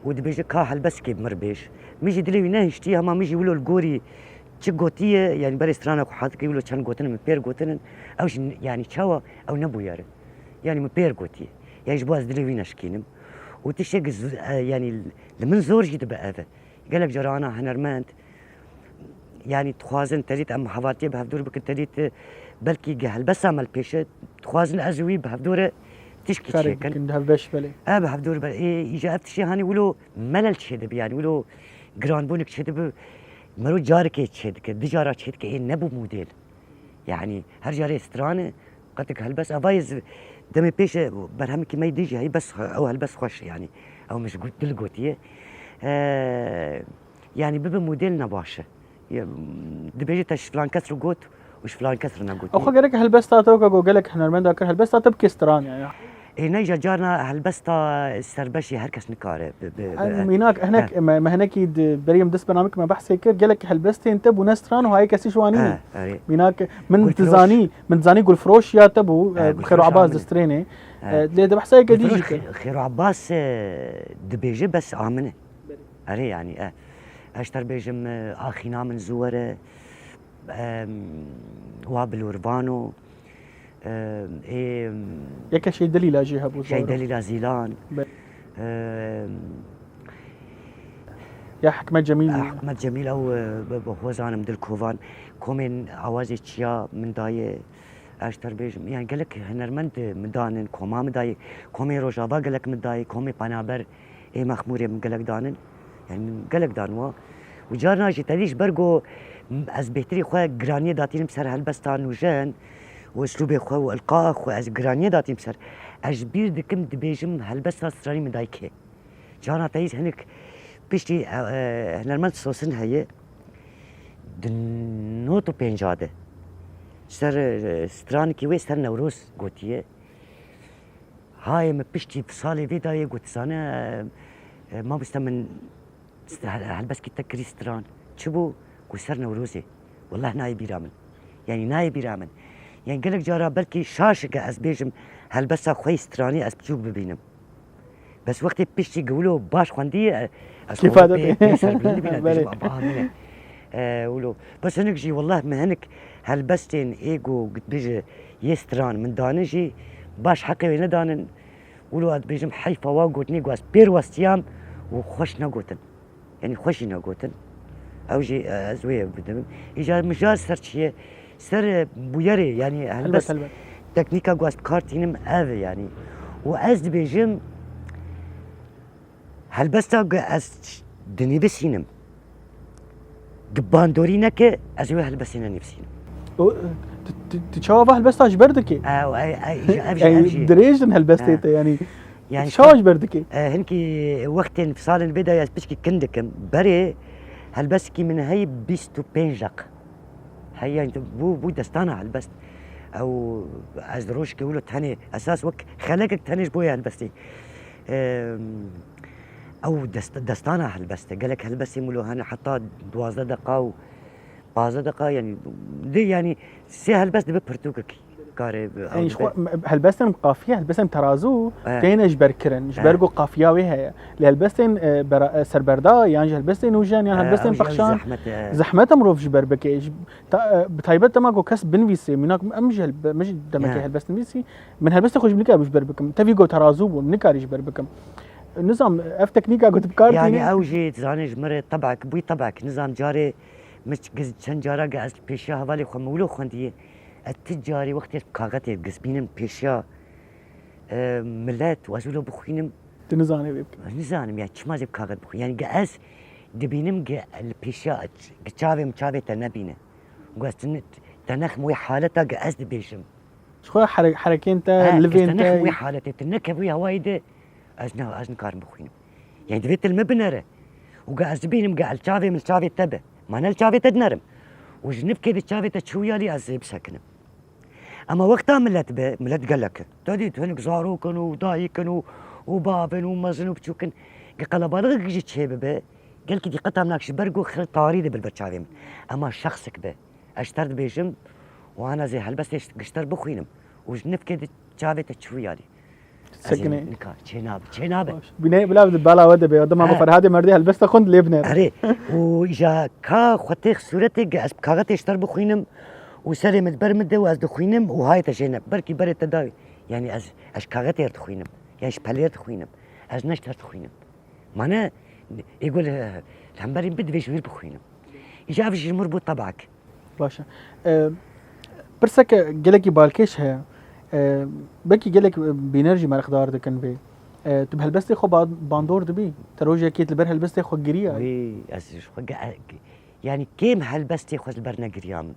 û dibêje ka helbestekê bi mir bêj. Min jî dilê wî nehiştiye, hema min jî wilo li gorî çi gotiye, yani berê strana ku hatikê wilo çend gotin min pêr gotinin, ew jî yani çawa ew nebûyere. Yani min pêr gotiye. Yani ji bo ez dilê wî neşikînim. Û tiştek z-, e, yani li min zor jî dibe ev e. Gelek cara ana hunermend, yani dixwazin te dît em hevaltiyê bi hevdûr bikin, te dît, e, belkî gi helbesta me li pêş e, dixwazin ez û wî bi hevdûr e tişkî Karek çêkin. Bikin, hevbeş belê. E, bi hevdûr be, ê, îja ev tiştê hanî wilo melel çêdibi, yani wilo giranbûnik çêdibi, mero carekê çêdike, di cara çêdike, ê nebû model. Yani her carê strane, qetik helbest, ava ez demê pêş e, berhemekî me yî dijî heyî, bes ew helbest xweş e yani. Ew min ji got-, dil gotiye. E, yani bibe model ne baş e. Ya, dibêje te ji filan kes re got û ji filan kes re negotiye. Xwe gerek helbesta te weke ku gelek hunermenda kir, helbesta te bike stran ya, ya. Ê, ne, îja carna helbesta serbeşî her kes nikare bi, bi, bi, Em, mînak, hinek, He. me, me hinekî di berî em dest bernameyek me behsê kir, gelek helbestên te bûne stran û hayê kesî ji wan nîne. He, erê. Mînak, min Gulfiroş. dizanî, min dizanî Gulfiroş ya te bû, He, e, Gulfiroş Xêro Abbas ya min. di stranê. He. E, lê di behsayeke dî Gulfiroş jî kir. Xê-, Xêro Abbas, e, dibêje bes a min e. Erê, yani, e, ez ji te re bêjim, e, axîna min zû were, em, wa bilorvano, em, ê, em, Yeke Şey Delîla jî hebû, Şey doğru. Delîla Zîlan. Be- Em, Ya Hikmet Cemîl. Hikmet Cemîl ew, e, bi, bi xwe zanim Dilkovan. Komên Awazê Çiya min daye. Ez ji te re bêjim, yani gelek hunermend min danin, koma min dayê, komê Rojava gelek min dayê, komê Penaber ê Mexmûrê min gelek danin. Yani min gelek dan wa. Û carna jî tevî ji ber ku ez bêhtirî xwe giraniyê datînim ser helbesta nûjen û uslûbê xwe û ilqaa xwe ez giraniyê datînim ser. Ez ji bîr dikim dibêjim helbesta stranî min dayê kê. Carna teyîz hinek piştî, e, e, hunermend Sosin heye. Di not û pênca de ser, e, stranikî wê ser Newroz gotiye. Hayê min piştî salê vê dayê got, "Zane, e, e, mamoste min st-, hel-, helbestkî te kirî stran. Çi bû?" Got, "Ser Newrozê." Wellah nayê bîra min. Yani nayê bîra min. Yani gelek cara belkî şaş e ke ez bêjim helbesta xwe yê stranî ez biçûk bibînim. Bes wextê piştî gewilo baş xwendî, e, ez Kêfa xwe de pê, tê. pê serbilind dibîne, Belê. dibêjim, "Aba, amine." E, wilo. Bes hinek jî, wellah, min hinek helbestên ê ku, bêje, yê stran min dane jî, baş heqê wê nedanin. Wilo ez dibêjim, heyfa wa gotinê ku ez pêr westiyam û xweş negotin. Yani xweş jî negotin. Ew jî, e, ez wê bidim. Îcar mijar ser çi ye? Ser, e, bûyerê, yani Helbet, helbest helbet. teknîka ku ez bi kar tînim ev e yani. Û ez dibêjim, helbesta ku ez dinivîsînim, di bandorî neke, ez wê helbestê nenivîsînim. O, tu, tu, tu çawa va helbesta ji ber dikê? Ew, ev, ev, ev, ev, Ey, ev jî. dirêj in helbestê He. te, yani. Yani Çawa ji ber dikê? E, hinkî wextên salên vê de ez piçkî kin dikim. Berê helbestekî min heyî bîst û pênc deq. Heyî yani bû, bû destana helbest. Ew ez di rojkê wilo tenê, esas wek xelekek tenê ji bo yê helbestê. E, ew dest, destana helbest e. Gelek helbestên wilo hene heta duwazdeh deqa û pazdeh deqa yani, dê yani sê helbest dibe pirtûkekî. Karê ew Yani ji dibe. xwe helbestên qafiye, helbestên terazû Eh. têne ji ber kirin. Ji ber Eh. ku qafiya wê heye. Lê helbestên e, bera- e, serberda yan ji helbestên nûjen yan Eh, helbestên ew jî ew pexşan zehmet e. Zehmet e mirov ji ber bike. Ji- ta- e, bi taybet dema ku kes binivîsê, mînak em ji helbe- min ji demekê Ya. helbest nivîsî, min helbestê xwe ji min nikaribe ji ber bikim. Tevî ku terazû bû, nikarî ji ber bikim. Nizam ev teknîka ku tu bi kar Yani tînî. Ew jî dizanê ji min re tebek bûyî tebek. Nizam carê min ç- giz- çend cara ge ez li pêşiya hevalê xwe min wilo xwendiye. Ez ti carê wextê ez bi kaxetê giz bînim pêşiya e, millet û ez wilo bixwînim. Tu nizanê vê bikim. Ez nizanim ya çima zê bi kaxet bixwînim. Yani ge ez dibînim ge li pêşiya ç- ge çavê min çavê te nebîne. Û ez te ne- te nexim wê haleta ge ez dibêjim. Ji xwe here- herekên te, Ha, livên te nexim wê te. haletê, tu nekevî hewayê de ez ne ez nikarim bixwînim. Yani divê tu li min binere. Û ge ez dibînim ge li çavê min li çavê te be. Ma ne li çavê te dinerim. Û ji nifkê de çavê te çûyalî ez ê bisekinim. Ama wexta millet be, millet gelek e. Te dît hinek zarok in û dayik in û, û bav in û mezin û biçûk in. Ge qelebalixek jî çê bibe, gelkî dîqeta min ji ber ku xir tarî dibe li ber çavê min. Ama şexsek be. Ez ji te re dibêjim û ana zê helbestê ji te re bixwînim û ji nifkê di çavê te çûyalî. Ez ê Sekinê. Nikar, çê nabe, çê nabe. Baş. Bîne bila di bala we de be. Dema Ha. ku Ferhadê merdê helbesta xwend lê binêre. Erê, û îja ka xwetê sûretê ge ez bi kaxetê ji te re bixwînim û serê min ber min de û ez dixwînim û hayê te jê ne. Belkî berê te dawî. Yani ez, ez ji kaxetê re dixwînim. Yani ji pelê re dixwînim. Ez ne ji te re dixwînim. Mane, ê ku li, li hemberî min bi divê ji wî re bixwînim. Îja ev jî ji min re bû tebak. Baş e. E, pirseke gelekî balkêş heye. E, belkî gelek bîner jî merixdar dikin vê. E, tu bi helbestê xwe ba- bandor dibî? Te rojekê li ber helbestê xwe giriyayî? Wî, ez ji xwe ge- ge- yani kêm helbestê xwe li ber negiriya min.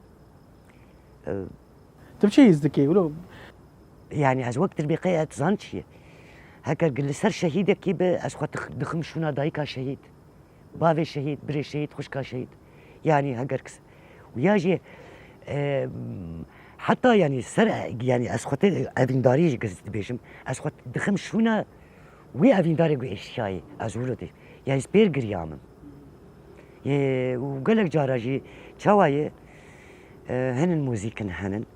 E, Tu bi çi hîs dikî wilo? Yani ez wek tirbîqeyê ez dizan çi ye. Heger li ser şehîdekî be, ez xwe dix- dixim şûna dayika şehîd. Bavê şehîd, birê şehîd, xwişka şehîd. Yani heger kis. Û ya jî, e, heta yani ser, yani ez xwe tê evîndarî jî giz dibêjim. Ez xwe dixim şûna wê evîndarê ku êşiyayê. Ez wilo dê. Yani ez pêr giriya min. Yê, û gelek cara jî çawa ye, e, hinin muzîkin hinin.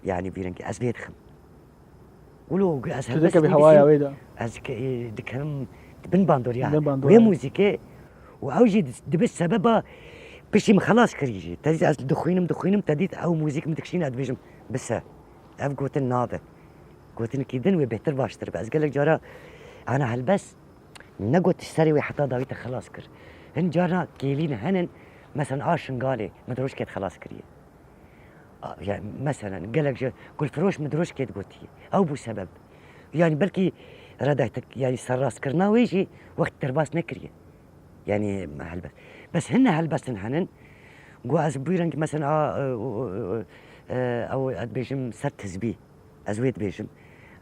Yani vî rengî ez vê dixim. Wilo ez Tu helbest dikevî wî hewaya dixim, wê de. Ez ke- e, dikim bin bandoriya. Bin bandoriya. Wê muzîkê û ew jî dibe sebeba piştî min xelas kirî jî. Te dît ez dixwînim, dixwînim, te dît ew muzîk min dikişîne, ez dibêjim bise. Ev gotin nabe. Gotinekî din wê bêhtir baştir be. Ez gelek cara ana helbest negot serê wê heta dawî te xelas kir. Hin carna kêlîn henin, mesela a Şingalê min dirojkê xelas kiriye. A, yani, mesela, gelek ji Gulfiroş min dirojkê gotiye. Ew bû sebeb. Yani, belkî redaytek, yani, serrastkirina wê jî wext derbas nekiriye. Yani, helbest. Bes hine helbestin henin. Go ez bû rengî, mesela, a, e, o, o, o, e, ew, ez dibêjim ser tizbî. Ez wê dibêjim.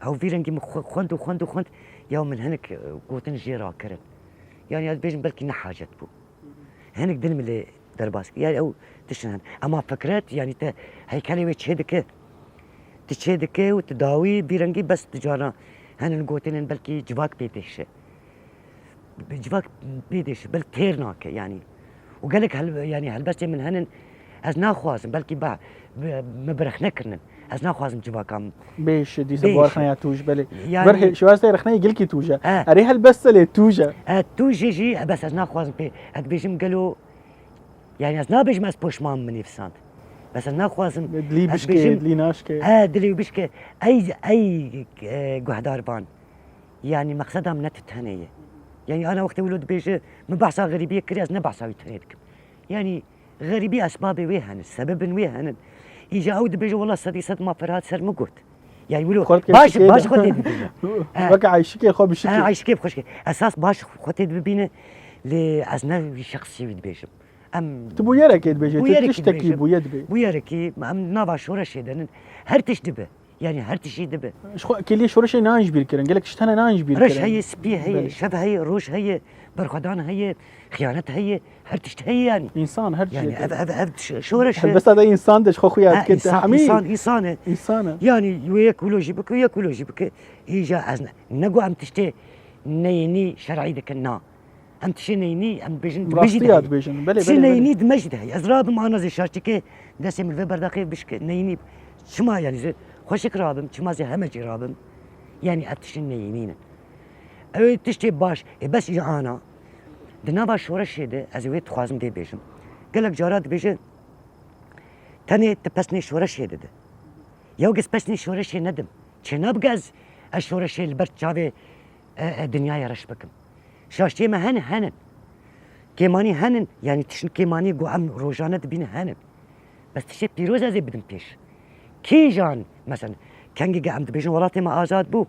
Ew vî rengî min xwe-, xwend û xwend û xwend. Ya min hinek, e, gotin jê rakirin. Yani, ez dibêjim belkî ne hacet bû. Hinek din min lê derbas kir. Yani ew tiştin hene. Ema fikret, yani te heykelê wê çê dike. Tu çê dike û tu dawî vî rengî bes tu carna henin gotinên belkî civak pê têşe. Civak pê têşe, belkî têr nake yani. Û gelek hel-, yani helbestê min henin ez naxwazim, belkî ba, bi, me birexne kirinin. Ez naxwazim civaka min. Bêş dîsa Bêş. Bi rexneya tûj belê. Yani- Ber şiwastê rexneyê gilkî tûj e. He. Erê helbest e lê tûj e. E, tûjê jî, e, bes ez naxwazim pê, ez dibêjim gelo, yani ez nabêjim ez poşman min nivîsand. Bes ez naxwazim. Dilî ez bişkê, dibêjim, dilî naşkê. E, dilê wî bişke. Ey, ey, e, guhdar van. Yani meqseda min ne tu tenê ye. Yani ana wextê wilo dibêje, min behsa xerîbiyê kiriye, ez ne behsa wî tenê dikim. Yani xerîbî esbabê wê hene, sebebin wê hene. Îca ew dibêje, wela sedî sed ma Ferhat ser min got. Yani wilo Xort baş, keşikê baş de. xwe tê dibîne. Eh. Weke eyşikê xwe bişikê. Ha, eyşikê xwe şikê. Esas baş xwe tê dibîne, lê ez ne wî şexsî wî dibêjim. Em Tu bûyerekê dibêje, tu Bûyerekî tiştekî dibêjim. Bûye dibê. Bûyerekî, em nava şoreşê denin. Her tişt dibe. Yani her tiştî dibe. Ji xwe kêliyê şoreşê nayên ji bîr kirin. Gelek tişt hene nayên ji bîr kirin. Reş heye, spî heye, şev heye, roj heye, berxwedan heye, xiyanet heye, her tişt heye yani. Însan her tişt. Yani ev, ev, ev şoreş e. Helbesta de însan de ji xwe xuya dike te hemî. Însan, însan e. Însan e. Yani wê yek wilo jî bike, yek wilo jî bike. Îja ez ne, ne got em tiştê neyînî şer'î dikin, na. Em tişê neyînî, em dibêjin, di me jî de heye. Rastî ya dibêjin, belê, belê, belê. Tişê neyînî di me jî de heye. Ez rabim ana zê şaştike, destê min vê berdaqê bişke, neyînî. Çima yani, zê xweşik rabim, çima zê heme jî rabim. Yani ev tiştên neyînî ne. Ew ê tiştê baş, ê bes î ana. Di nava şoreşê de, ez ê wê dixwazim dê bêjim. Gelek cara dibêje, tenê tu pesnê şoreşê dide. Yew giz pesnê şoreşê nedim. Çênabge ez, ez şoreşê li ber çavê, e, e, dinyayê reş bikim. Şaştiyê me hene, henin. Kêmanî henin, yanî tiştin kêmanî ku em rojane dibînin henin. Bes tiştê pîroz ez ê bidim pêş. Kîjan, mesela, kengê ge em dibêjin welatê me azad bû.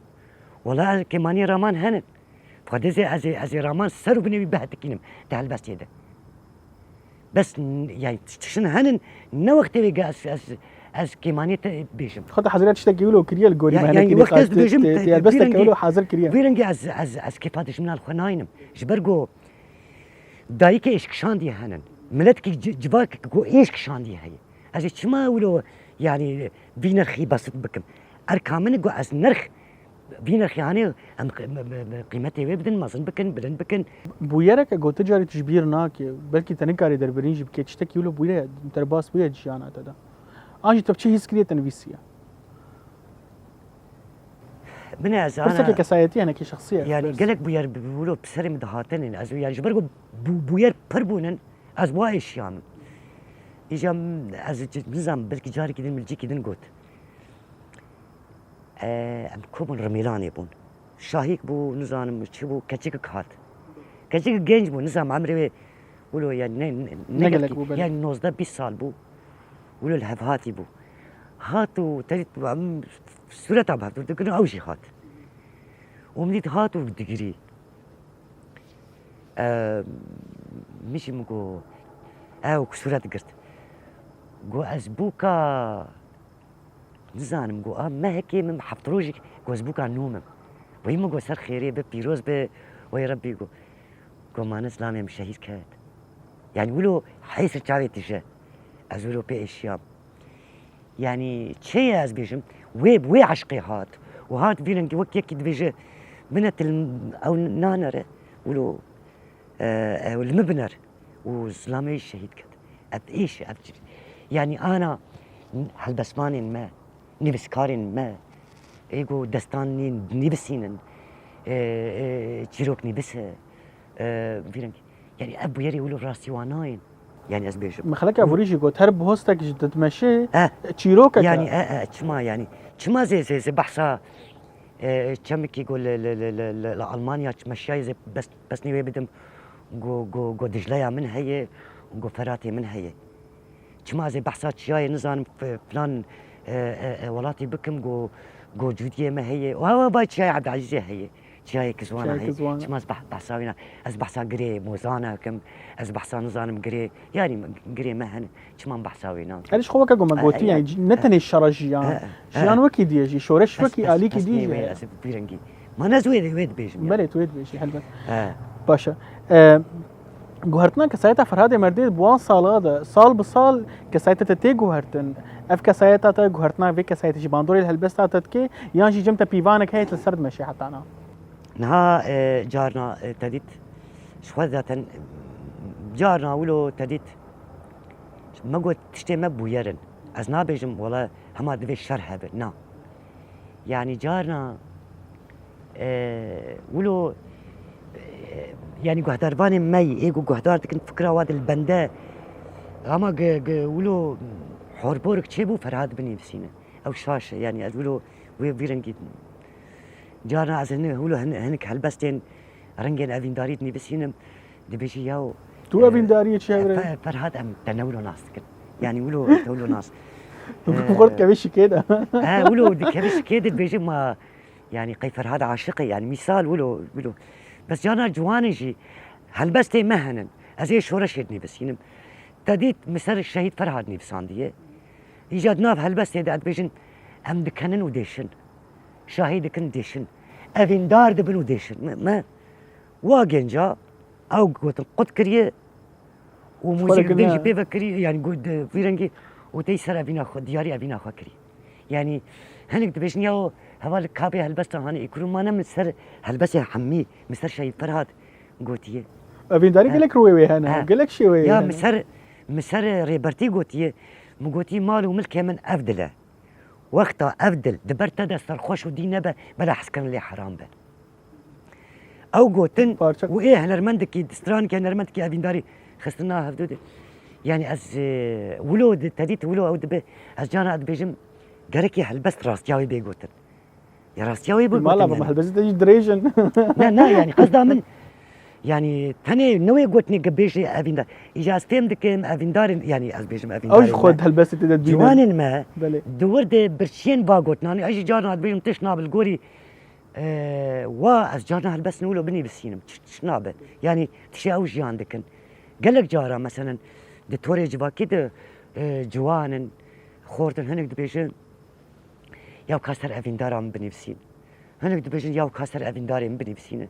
Wela ez kêmanî raman henin. Xwedê zê ez ê, ez ê raman ser û binê wî bihetikînim di helbestê de. Bes n-, yani tiştin henin, ne wextê wê ge ez, ez, ez kêmaniyê te bêjim. Xwe te hezirya tiştekî wilo kiriye li gorî me, yani, hinekî wextê ez dibêjim, tê, tê, tê, helbesteke wilo hazir kiriye. Vî rengî ez, ez, ez kêfa dijmina li xwe nayînim. Ji ber ku dayikê êşkişandî henin. Miletkî ci-, civakek ku êşkişandî heye. Ez ê çima wilo, yani, vî nirxî basit bikim? Erka min e ku ez nirx Vî nirxê hanê em qi-, me, me, me qîmetê wê bidin, mezin bikin, bilind bikin. Bûyereke ku tu carî tu ji bîr nake, belkî te nikarî derbirîn jî bikê, tiştekî wilo bûye, derbas bûye di jiyana te de. An jî tu bi çi hîs kiriye te nivîsiye? Binê ez ana... Pirseke kesayetî, hinekî şexsî ye. Yani gelek bûyer bi, bi wilo bi serê min dihatin, ez yani ji ber ku bû-, bûyer pir bûnin, ez wa êşiya min. Îca min, ez ci-, nizam, belkî carekî din min li cîkî din got. E, em ku bûn, Rimêlanê bûn. Şahîk bû, nizanim çi bû, keçikek hat. Keçikek genc bû, nizanim emrê wê wilo, yani ne, ne, ne gelek bû, belê. Yani nozdeh bîst sal bû. Wilo li hev hatî bû. Hat û te dît em sûreta bi hev digirin, ew jî hat. Û min dît hat û digirî. E, min jî min got, ew sûret girt. Got ez bûka Nizanim, got, a mehekê min heft rojek, got, ez bûka nû min. Weyî min got, ser xêrê be, pîroz be, wey Rebbî got. Got, mane zilamê min şehîd ket. Yani wilo hêsir çavê tije. Ez wilo pê êşiyam. Yani çi ye ez bêjim, wê, wê eşqê hat. Û hat vî rengî wek yekî dibêje, bine til ew nanere, wilo, e, ew li min biner. Û zilamê wî şehîd ket. Ev êş, ev çi-, yani ana helbestvanên me, nivîskarên me, ê ku destanên nivîsînin, e, e, çîrok nivîs e, e, vî rengî. Yani ev bûyerê wilo rastî wan nayên. Yani ez bêjim. Mixeleke Evorî jî got, her bihostek ji te dimeşê, e, çîrokek e. Yani, e, e, çima yani? Çima zê, zê, zê behsa E, çemikî ku li, li, li, li, li, li Almanya meşiyayê zê bes, pesnê wê bidim, ku, ku, ku Dicleya min heye û ku Feratê min heye. Çima ez ê behsa çiyayê nizanim f-, filan, e, e, e, welatî bikim, ku, ku Cûdiyê me heye. Û hewa bay çiyayê Ebdilezîzê heye. Çiyayê Kizwana heye. Çima ez beh-, behsa wî na-, ez behsa girê Mozana kim, ez behsa nizanim girê, yani girê me hene. Çima em behsa wê nakin? Erê, ji xwe weke ku me gotî, yani ne tenê şera jiyan, jiyan wekî dî ye jî, şoreş wekî alîkî dî jî ye. Ez vî rengî. Ma ne ez wê, wê dibêjim ya. Belê, tu wê dibêjî, helbet. Baş e. E, guhertina kesayeta Ferhadê Merdê bi wan sala de, sal bi sal kesayeta te tê guhertin. Ev kesayeta te, guhertina vê kesayetê jî bandorê li helbesta te dike, yan jî cem te pîvanek heye tu li ser dimeşî heta na? Niha, e, carna, e, te dît, ji xwe zaten, carna wilo te dît, me got tiştê me bûyer in. Ez nabêjim, wela hema divê şer hebe, na. Yani carna, e, wilo, e, yani guhdarvanên me yî, ê ku guhdar dikin fikra wa di li bende, ama ge, ge, wilo horporek çêbû Ferhad binivîsîne. Ew şaş e, yani ez wilo wê vî rengî Carna ez hin-, wilo hin-, hinek helbestên rengên evîndarî dinivîsînim, dibêjî yaw, tu, e, evîndariyê çi hevre? Fe-, Ferhat, em te ne wilo nas dikin. Yani wilo te wilo nas. Tu, e, xort kevê şikê de. He, wilo dikevê şikê de dibêjî ma, yani qey Ferhat aşiq e, yani mîsal wilo, wilo. Bes carna ciwanê jî helbestê me henin. Ez ê şoreşê dinivîsînim. Te dît min ser Şehîd Ferhat nivîsandiye. Îca di nav helbestê de dibêjin, em dikenin û dêşin. Şahî dikin dêşin. Evîndar dibin û dêşin. Me, me wa genca ew gotin qut kiriye û muzîk din jî pê ve kiriye, yani got, di vî rengî û tey ser evîna xwe, diyarî evîna xwe kiriye. Yani hinek dibêjin ya heval kabê helbestan hane îkurû mane min ser helbesê Hemî, min ser Şehîd Ferhat gotiye. Evîndarî gelek rûyê wê hene, gelek şêweyê ya hene. Min ser, min ser Rêbertî gotiye, min gotî mal û milkê min ev dil e. Wexta ev dil di ber te de serxweş û dî nebe, bela hezkirin lê heram be. Ew gotin Parça- û ê hunermendekî, stranikî hunermendekî evîndarî xistina hevdû de. Yani ez, e, wilo di, tevî tu wilo ew dibe, ez cana dibêjim, gerekî helbest rastiya wê bê gotin. Ya rastiya wê bê Mala gotin bim yani. Helbestê te jî dirêj in. Ne, ne, yani qesda min, yani tenê ne wê gotinê ke bêjê evîndar. Îja ez fêm dikim evîndarên, yani ez bêjim evîndarên Ew ji xwe me. Di helbestê te de dibîne. Ciwanên me Belê. Di wir de birçiyên va gotinanê, ez jî carna dibêjim tişt nabe li gorî, e, wa ez carna helbestên wilo binivîsînim. Tişt, tişt nabe. Yani tiştê ew jiyan dikin. Gelek cara meselen di torê civakî de, e, ciwan in, xort in, hinek dibêjin, ya ka ser evîndara min binivîsîn. Hinek dibêjin ya ka ser evîndarê min binivîsîne.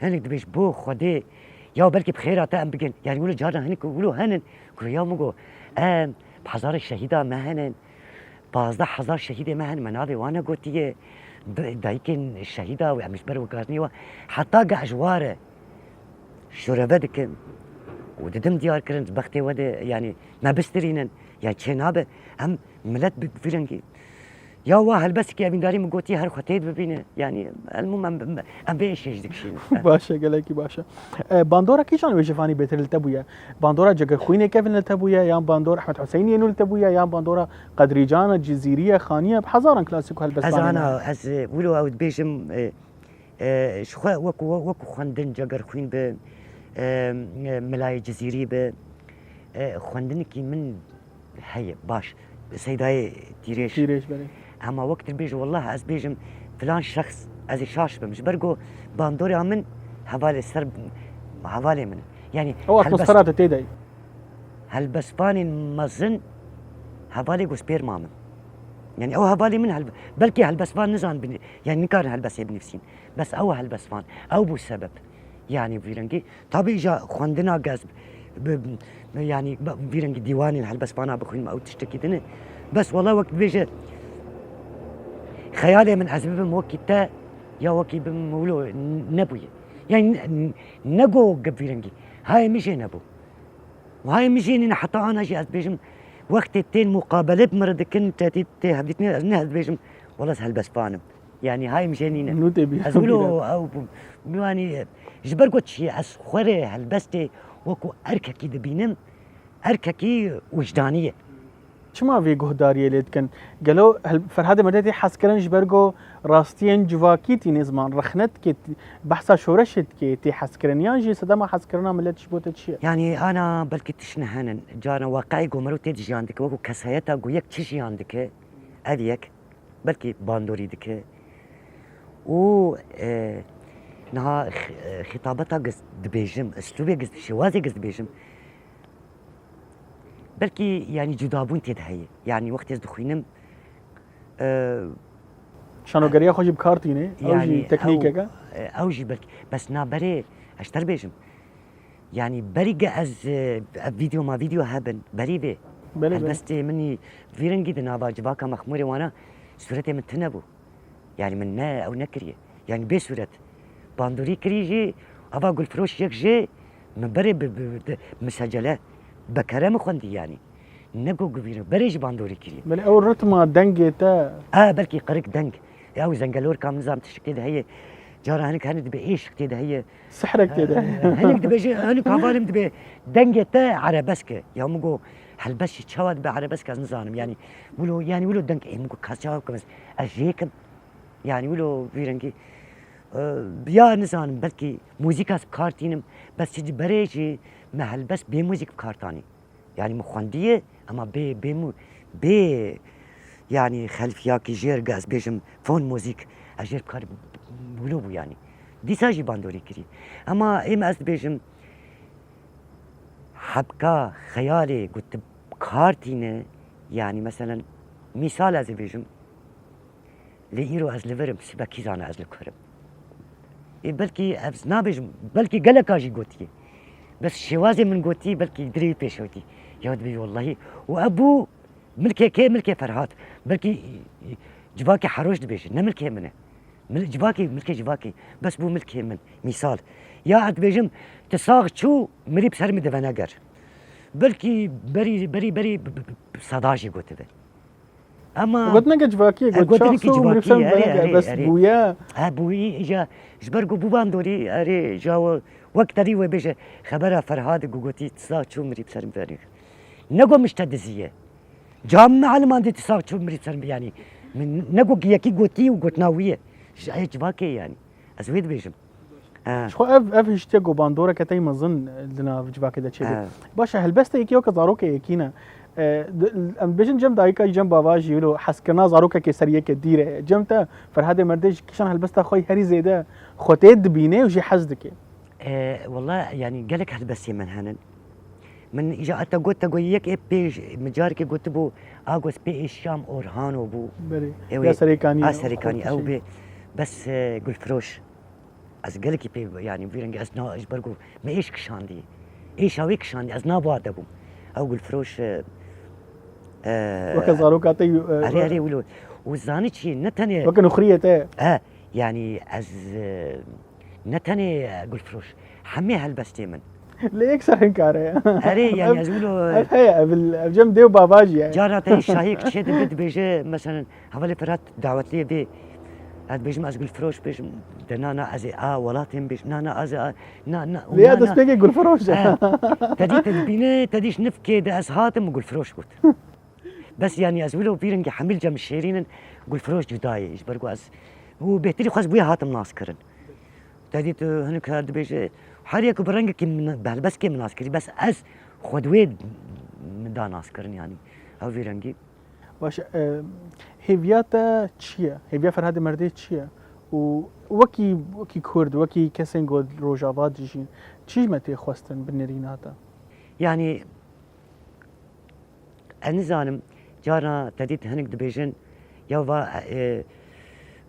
Hinek dibêj bo Xwedê ya belkî bi xêra te em bigin. Yani wilo carna hinek wilo henin ku ya min got em bi hezarek şehîda me henin. Pazdeh hezar şehîdê me henin, me navê wan negotiye. Bi-, dayikên şehîda û em ji ber we guhaztinê wan. Heta ge ez ji ware şoreve dikim û didim diyar kirin, bextê we de, yani me bistirînin. Yani çê nabe, em milet bi vî rengî. Ya wa helbestekî evîndarî min gotî her xwe tê dibîne. Yani elmûm em, em, em vê êşê jî dikişînin. Baş e, gelekî baş e. E, bandora kîjan wêjevanî bêtir li te bûye? Bandora Cegerxwînê kevin li te bûye, yan bandora Ehmed Huseyinê nû li te bûye, yan bandora Qedrîcana, Cizîriye, Xaniye, bi hezaran klasîk û helbestvanê Ez ana, ez, e, wilo ew dibêjim, e, e, ji xwe wekû, wekû xwendin Cegerxwîn bi, e, e, Milayê Cizîrî bi, e, xwendinekî min heye, baş, Seydayê Tîrêj. Tîrêj, belê. Ema wek tu bêjî, wellah ez bêjim filan şexs, ez ê şaş bim. Ji ber ku bandora min hevalê ser, hevalê min. Yani Ew helbest-, atmosfera te tê de ye. Helbestvanên mezin hevalê ku spêr ma min. Yani ew hevalê min helbe-, belkî helbestvan nizan bin-, yani nikarin helbestê binivîsîn. Bes ew helbestvan, ew bû sebeb. Yani vî rengî. Tabî îja xwendina gez bi, bi, yani bi, vî rengî dîwanên helbestvana bixwînim ew tiştekî din e. Bes wela wek dibêje xeyalê min ez bibim wekî te ya wekî bibim wilo n-, nebûye. Yani n-, n-, nego ge vî rengî. Hayê min jê nebû. Û hayê min jê nîne heta ana jî ez dibêjim wextê tên muqabele bi min re dikin, te tê, tê hevdîtinê ez ne ez dibêjim wela ez helbestvan im. Yani hayê min jê nîne. Nû tê bî-, Ez wilo bîra. Ew, yani, ji ber ku çi ye, ez xwe rê helbestê wekû erkekî dibînim, erkekî wijdanî ye. Çima vê guhdariyê lê dikin? Gelo hel-, Ferhadê Merdê tê hezkirin ji ber ku rastiyên civakî tîne ziman, rexne dike, tî-, behsa şoreşê dike, tê hezkirin? Yan jî sedema hezkirina milet ji bo te çi ye? Yani ana belkî tişt ne henin. Carna waqi'ê ku mero tê de jiyan dike, wekû kesayeta ku yek çi jiyan dike, ev yek. Belkî bandorî dike. Û, e, niha x-, e, xîtabeta giz dibêjim, uslûbê giz, şêwazê giz dibêjim. Belkî, yani, cudabûn tê de heye. Yani, wextê ez dixwînim, e, Şanogeriya xwe jî bi kar tîne, ew jî yani, teknîkek e. Ew, e, ew jî belkî, bes na berê, ez ji te re bêjim. Yani berî ge ez, e, ev vîdeo ma vîdeo hebin, berî vê. Belê, belê. Helbestê min î vî rengî di nava civaka mexmûrê wana sûretê min tune bû. Yani min ne, ew nekiriye. Yani bê sûret. Bandorî kirî jî, ava Gulfiroş yek jê min berê bi, bi, bi, bi misecele, bekere min xwendî yani. Ne ku guvîre, berê jî bandorî kirî. Belê ew ritma dengê te. A, belkî qirik deng. Ew zengelorka min nizam tiştek tê de heye. Cara hinek hene dibe êşik tê de heye. Sihrek tê de. Hinek dibêje, hinek hevalê min dibe dengê te erebesk e. Ya min got, helbest jî çawa dibe erebesk ez nizanim. Yani, wilo, yani wilo deng ê min got, kas çawa bikim ez, ez jê kim. Yani wilo vî rengî, e, ya nizanim, belkî muzîka ez bi kar tînim, bes ji berê jî me helbest bê muzîk bi kar tanî. Yani min xwendiye, ema bê, bê mu-, bê, yani xelfiyakî jêr ge ez bêjim fon muzîk, ez jêr bikar wilo bû yani. Dîsa jî bandorî kirî. Ema êm ez dibêjim hebka xeyalê ku tu kar tîne, yani meselen mîsal ez ê bêjim, Lê îro ez li vir im, sibe kî zane ez li kur im. Ê, belkî ez nabêjim, belkî geleka jî gotiye. Bes şêwazê min gotî, belkî dirê wî pêşewtî. Ya dibê wellahî. Û ev bû milkê kê? Milkê Ferhat. Belkî civakê Heroş dibêje, ne milkê min e. Mil-, civakê, milkê civakê. Bes bû milkê min. Mîsal. Ya ez dibêjim, ti sax çû, mirî bi ser min diveneger. Belkî berî, berî, berî b-, b-, b-, seda jî gotibe. Ama gotineke civakî ye, e, got, gotineke çaxso, mirî civakî, ser erê, bere, erê, bes erê. Bûye. Ha, bûyî, îja, ji ber ku bû bandorî, erê, ja we, wek te dî wê bêje, xebera Ferhadê ku gotî, tisa çû mirî bi ser min berî. Ne got min ji te dizî ye. Cam me elimandî, tisa çû mirî bi ser min, yanî. Min ne got yekî gotî û gotina wî ye. Ji, ê, civakê, yanî. Ez wê dibêjim. Ha. Ji xwe ev, ev hiştiye ku bandoreke tey mezin di nav civakê de çêbe. Ha. Baş e, helbestê yekî weke zarokê yekî ne. E, di, em dibêjin cem dayika jî, cem bava jî, wilo hezkirina zarokekê ser yeke dîr e. Cem te, Ferhadê Merdê jî kişan helbesta xwe herî zêde xwe tê dibîne û jê hez dike. E, wela, yanî gelek helbestê min henin. Min îja te got, te got yek ê pê, min carekê gotibû, a got pê êşiyam Orhano bû. Belê. Ew ê, ya Serêkanî, a Serêkanî, ew bê. Bes, e, Gulfiroş. Ez gelekî pê, yanî vî rengî ez na, ji ber ku me êş kişandî. Êşa wê kişandî, ez na ba de bûm. Ew Gulfiroş, e, e, weke zaroka te, e, erê, erê, wilo. Û zanî çi, ne tenê weke nuxriyê te. E, yanî ez, e, ne tenê, e, Gulfiroş, hemê helbestê min. Lê yek ser hinkare. Erê, yanî ev, ez wilo, ev heye, ev, ev cem dê û bava jî ye. Cara te şahiyek çê dibe, dibêje, meselen, Hevalê Ferhat dawetliyê bê, ez dibêjim, ez Gulfiroş bêjim, de na, na, ez ê a welatê min bêjim, na, na, ez ê a, na, na, û lê ya na, na. Destpêkê Gulfiroş e. He. Te dî, te dibîne, te dî ji nifkê de ez hatim û Gulfiroş got. Bes, yanî, ez wilo vî rengî hemî cem şêrîn in, Gulfiroş cuda ye, ji ber ku ez û bêhtirî xwe ez bûye hatim nas kirin. Te dî tu hinek her dibêje, her yek bi rengekî min, bi helbestkê min nas kirî, bes ez xwe di wê min da nas kirin, yanî, ew vî rengî. Baş e, e, hêviya te çi ye? Hêviya Ferhadê Merdê çi ye? Û wekî, wekî Kurd, wekî kesên ku Rojava dijîn, çi ji me tê xwestin bi nêrîna te? Yanî, ez nizanim, carna te dît hinek dibêjin, ya va, e,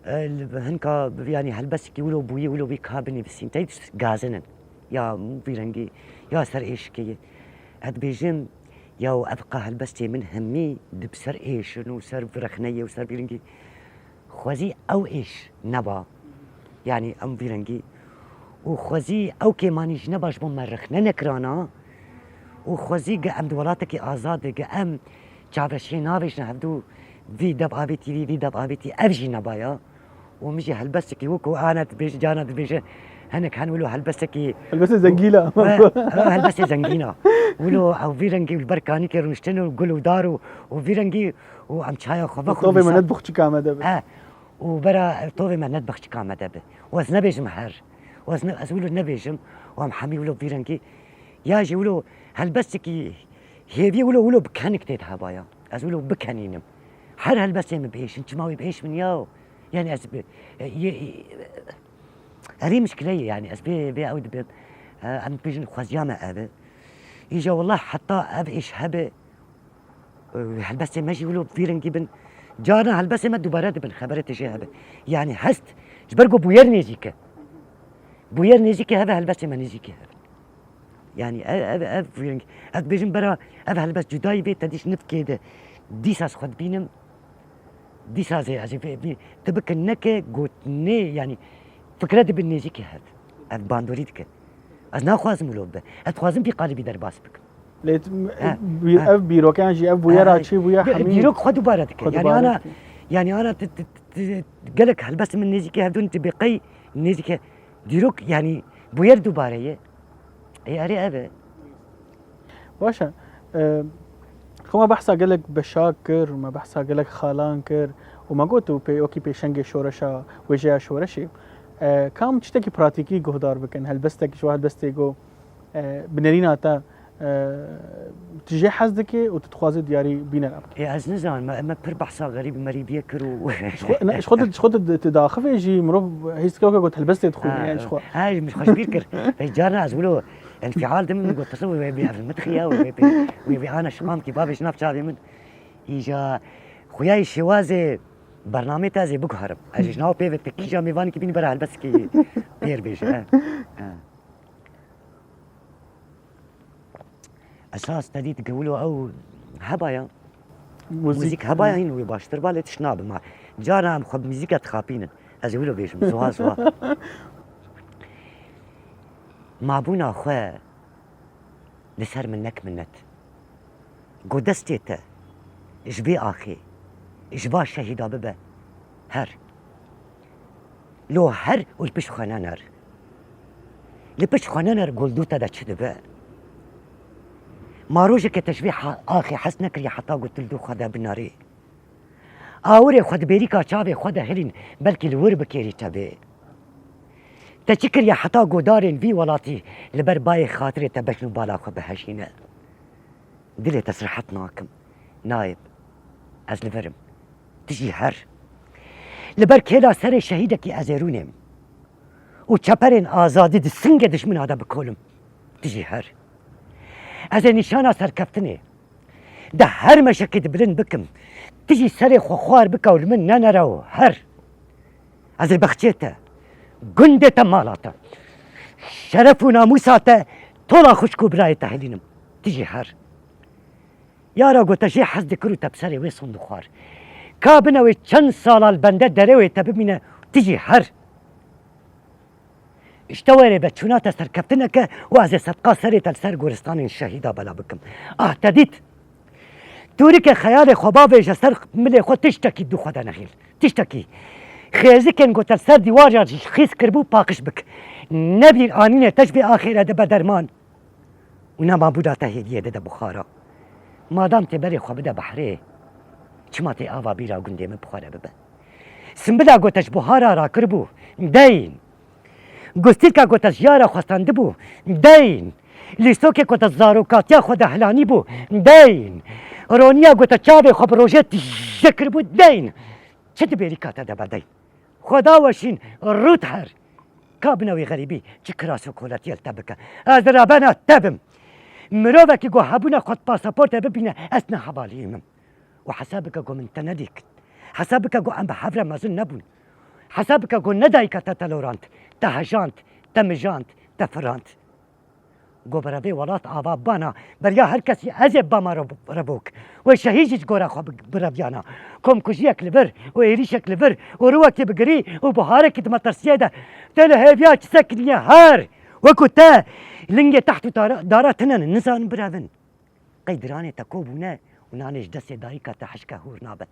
e, li, hinka, yanî helbestekî wilo bûyî, wilo wî ka binivîsîn, te dît gazin in. Ya vî rengî, ya ser êşikê ye. Ez dibêjim, ya ev qa helbestê min hemî di ser êş in û ser virexneyê û ser vî rengî. Xwezî ew êş neba. Yanî em vî rengî. Û xwezî ew kêmanî jî neba ji bo me rexne nekirana. Û xwezî ge em di welatekî azad de, ge em çavreşiyê navêjin hevdû vî dev avêtî vî, vî dev avêtî, ev jî nebaya. Û min jî helbestekî wekî ana dibêje, cana dibêje, hinek hen wilo helbestekî. Helbestê zengîn a. E, e, helbestê zengîn a. Wilo ew vî rengî li ber kanîkê rûniştin û gul û dar û, û vî rengî û em çaya xwe vexwin. Tovê me net bixçika me de be. E, û bera tovê me net bixçika me de be. Û ez nebêjim her. Û ez ne, ez wilo nebêjim. Û em hemî wilo vî rengî. Ya jî wilo helbestekî hêvî wilo, wilo bi kenik tê de hebaya. Ez wilo bikenînim. Her helbestê min bi êş in. Çima wê bi êş bin ya? Yanî ez bi, e, yê, e, erê mişkile ye, yanî ez bê, bê ew dibim. E, em dibêjin xweziya me ev e. Îja wela heta ev êş hebe, e, helbestê me jî wilo vî rengî bin. Carna helbestê me dubare dibin, xebere tijê hebe. Yanî hest, ji ber ku bûyer nêzîk e. Bûyer nêzîkê hebe, helbestê me nêzîkê hebe. Yanî ev, ev, ev vî rengî. Ez dibêjim bera ev helbest cudayî bê, te dî ji nifkê de dîsa ez xwe dibînim. Dîsa ez ê, ez ê vê, vê, tu bikin neke gotinê, yanî fikre dibin nêzîkê hev. Ev bandorî dike. Ez naxwazim wilo bibe. Ez dixwazim vî qalibî derbas bikim. Lê t-, m-, He, bî-, he. Ev bîrokeyan jî, ev bûyera He, çi bûye bi-, hemî dîrok xwe dubare dike. Xwe Yanî dubare ana, dike. Yanî ana ti, ti, ti, gelek helbestê min nêzîkê hevdûn, tu bê qey nêzîkê dîrok, yanî bûyer dubare ye. Ê, erê ev e. Baş e. E, xwe me behsa gelek beşa kir, me behsa gelek xalan kir û me got û pê-, wekî pêşengê şoreşa, wêjeya şoreşê. E, kam tiştekî pratîkî guhdar bikin, helbestek, ji we helbestê ku, e, bi nerîna te, e, tu jê hez dike û tu dixwazî diyarî bîne lê bike? Ê, ez nizanim, me, me pir behsa xerîb merîbiyê kir û Ji xwe, ne, ji xwe tu, ji xwe tu, tu daxivê jî mirov hîs dike weke ku tu helbestê dixwîne, Ha, yani ji xwe. ha, min xweş bîr kir. Pey carna ez wilo enfial dim, min got, "Teslim wê bî ev min xiya, wê pê, wê bî ana şiqamkî babê ji nav çavê min." Îja xuyayê şêwazê Bernameyê te ez ê biguherim. Ez ji nav pê ve te kîja mêvanekî bînî bera helbestekî pêr bêje, he. He. Esas te dît ki wilo ew heba ya. Muzîk. Muzîk heba ya, hîn wê baştir ba lê tişt nabe ma. Cara em xwe bi muzîka dixapînin. Ez ê wilo bêjim, zuha zuha. Mabûna xwe li ser min nek minnet. Go destê te ji vê axê, ji va şehîda bibe. Her. Lo her û li pişt xwe nener. Li pişt xwe nener, go li dû te de çi dibe. Ma rojekê te ji vê ha-, axê hez nekiriye heta go tu li dû xwe de binerî. Awirê xwe di bêrîka çavê xwe de hilîn, belkî li wir bikêrî te bê. Te çi kiriye heta go darên vî welatî li ber bayê xatirê te bejn û bala xwe bihejîne? Dilê te sirhet nakim. Nayê. Ez li vir im. Tu jî her. Li ber kêla serê şehîdekî ez ê rûnêm. Û çeperên azadî di singê dijmina de bikolim. Tu jî her. Ez ê nîşana serkeftinê di her meşekê de bilind bikim. Tu jî serê xwe xwar bike û li min nenere û her. Ez ê bexçê te, gundê te, mala te, şeref û namûsa te, tola xwişk û birayê te hilînim. Tu jî her. Yara go te jê hez dikir û te bi serê wê sond û xwar. Ka binewê çend sala li bende derewê te bimîne, tu jî her. Ji te werê be çûna te serkeftineke û ez ê sedqa serê te li ser goristanên şehîda bela bikim. Ah, te dît? Tûrikê xeyalê xwe bavêje ser milê xwe, tiştekî dû xwe de nexîl. Tiştekî. Xêzikên ku te li ser dîwar ya ji xîz kiribû paqij bik. Nebîr anînê te ji vê axê re dibe derman. Û nema bûda te hêdiyê dide buxara. Madam tê berê xwe bide behrê, çima tê ava bîra gundê min bi xwe re bibe? Simbila ku te ji buhara rakiribû, deyn. Gustîlka ku te ji ya re xwestandibû, deyn. Lîstokê ku te zarokatiya xwe de hilanîbû, deyn. Roniya ku te çavê xwe bi rojê tije kiribû, deyn. Çi di bêrîka te de be deyn? Xweda weşîn, rût her. Ka bine wî xerîbî, çi kirasê û koletiyê li te bike. Ez di revena te bim. Mirovekî ku hebûna xwe di pasaportê bibîne, ez ne hevaliyê min. Û hesab bike ku min te nedît. Hesab bike ku em bi hev re mezin nebûn. Hesab bike ku ne dayika te te lorand, te hejand, te mijand, te firand. Go bi revê welat ava bana, beriya her kesî ez ê bama rev-, revok. Wê şehîd jî ji gora xwe bi-, bireviyana. Komkujiyek li vir û êrîşek li vir û riwekî bi girî û buharekî di metirsiyê de. Te li hêviya çi sekiniye her? Wekû te lingê teht û dara, dara tune ne, nizanin birevin. Qey diranê te ko bûne û nanê ji destê dayika te hişke hûr nabe.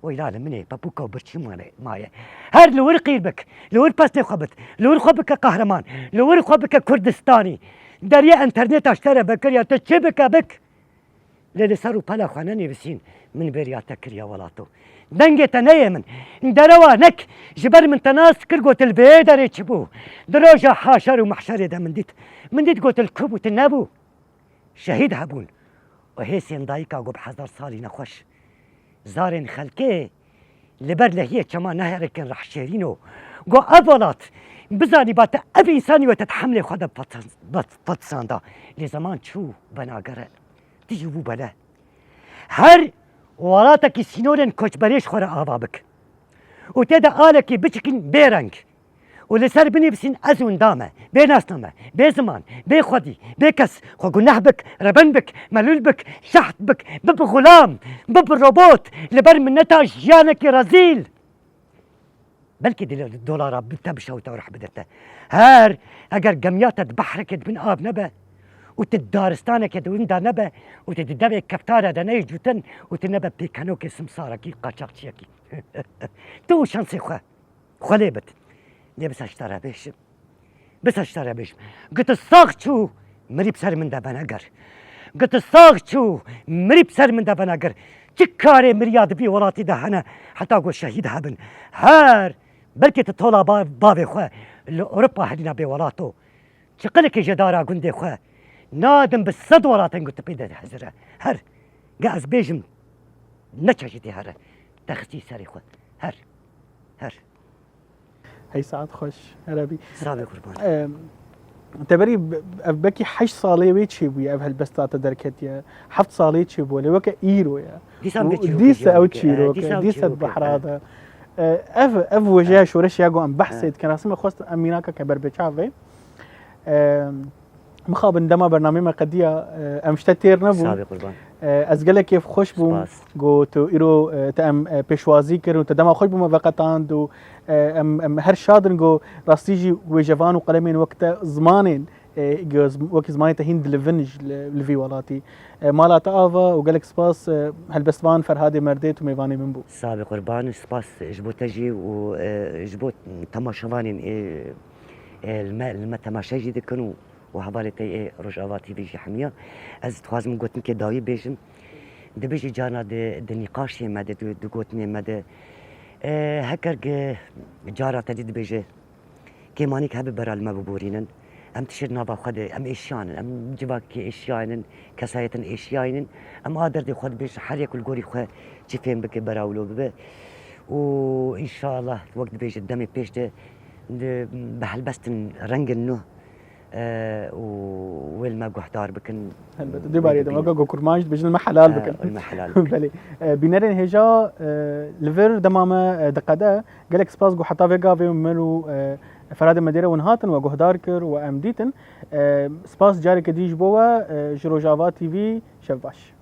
Weyla li min ê, pepûka û birçî mane-, maye. Her li wir qîr bik, li wir pestê xwe bit, li wir xwe bike qehreman, li wir xwe bike Kurdistanî. Deriyê enterneta ji te re vekiriya, tu çi bike bik. Lê li ser û pela xwe nenivîsîn, min bêriya te kiriye welato. Dengê te neyê min. Derewa nek, ji ber min te nas kir, got li vê derê çi bû. Di roja haşer û mehşerê de min dît. Min dît got li ku bû, tu nebû. Şehîd hebûn û hêsên dayika ku bi hezar salî nexweş zarên xelkê li ber lehiyê çema neherêkin rehşêrîno. Ku ev welat bizanîba te ev însanî wê te di hemlê xwe de fetis-, fet-, fetisanda. Lê zeman çû venagere. Tu jî bû bele. Her welatekî sînorên koçberê ji xwe re ava bik. Û tê de alekî biçikîn bêreng. Û li ser binivîsîn ez wenda me, bê nasname, bê ziman, bê xwedî, bê kes, xwe guneh bik, reben bik, melûl bik, şeht bik, bibi xulam, bibi robot, li ber minneta jiyanekî rezîl. Belkî di dolara bi te bişewite û rih bide te. Her, eger gemiya te di behrekê di bin av nebe û tu di daristanekê di winda nebe û tu di devê keftare de neyê cûtin û tu nebe pêkenokê simsarekî, qaçaxçiyekî. Tu û şansê xwe. Xwe lê bit. Lê bisa ji te re bêjim. Bisa ji te re bêjim. Giti sax çû, mirî bi ser min de veneger. Giti sax çû, mirî bi ser min de veneger. Çi karê miriya di vî welatî de hene, heta ku şehîd hebin. Her, belkî tu tola ba-, bavê xwe li Ewropa hedîna bê welato. Çiqilekê ji dara gundê xwe nadim bi sed welatên ku tu pê de hizir e. Her, ge ez bêjim, ne çeşitî here. Te xistî serê xwe. Her. Her. Hey saet xweş, Erebî. Sağ ol, kurban. Em, te berî b-, ev belkî heşt salê wê çêbûye, ev helbesta te derketiye. Heft salê çêbûye, lê weke îro ye. Dîsa û bê çîrokê dîsa ew çîrokê, dîsa ew dîsa çîrokê, bihra he. De. E, ev, ev wêjeya şoreşê ya ku em behsê dikin, rastî me xwest em mînaka ke ber bi çav ve. E, mixabin dema bernameyê me qediya, e, em ji te têr nebûn. Sabê qurban. E, ez gelek kêfxweş bûm. Spas. Ku tu îro, e, te em, e, pêşwazî kirin û te dema xwe ji bo me veqetand û, e, em, em her şad in ku rastî jî wêjevan û qelemên wek te zimanên, e, ku zim-, wekî zimanê te hîn dilivin ji li, li vî welatî. E, mala te ava û gelek spas, e, helbestvan Ferhadê Merdê tu mêvanê min bû. Sabê qurban û spas ji bo te jî û, e, ji bo temaşevanên, e, e, li me, li me temaşe jî dikin û û hevalê te yê Rojava T V jî hemiya. Ez dixwazim gotinkê dawî bêjim. Dibêjî carna di, di nîqaşê me de, di, di gotinê me de, e, heker gi cara te dî dibêje, kêmanîk hebe bera li me biborînin. Em tişt nava xwe de, em êşiyan in, em civakê êşiyayîn in, kesayetin êşiyayîn in. Em a derdê xwe dibêjin, her yek li gorî xwe çi fêm bike, bera wilo bibe. Û înşallah, wek dibêje, demê pêş de, di, bi helbestin rengin nû e, û wê li me guhdar bikin. Helbet. Dê barê de weke ku kurmanc dibêjin, li me helal bikin. Li me helal bikin. Belê. E, bînerên hêja, e, li vir dema me, e, diqede. Gelek spas ku heta vê gavê min û, e, Ferhadê Merdê re hûn hatin we guhdar kir we em dîtin. E, spas careke dî ji bo we, e, ji Rojava T V, şev baş.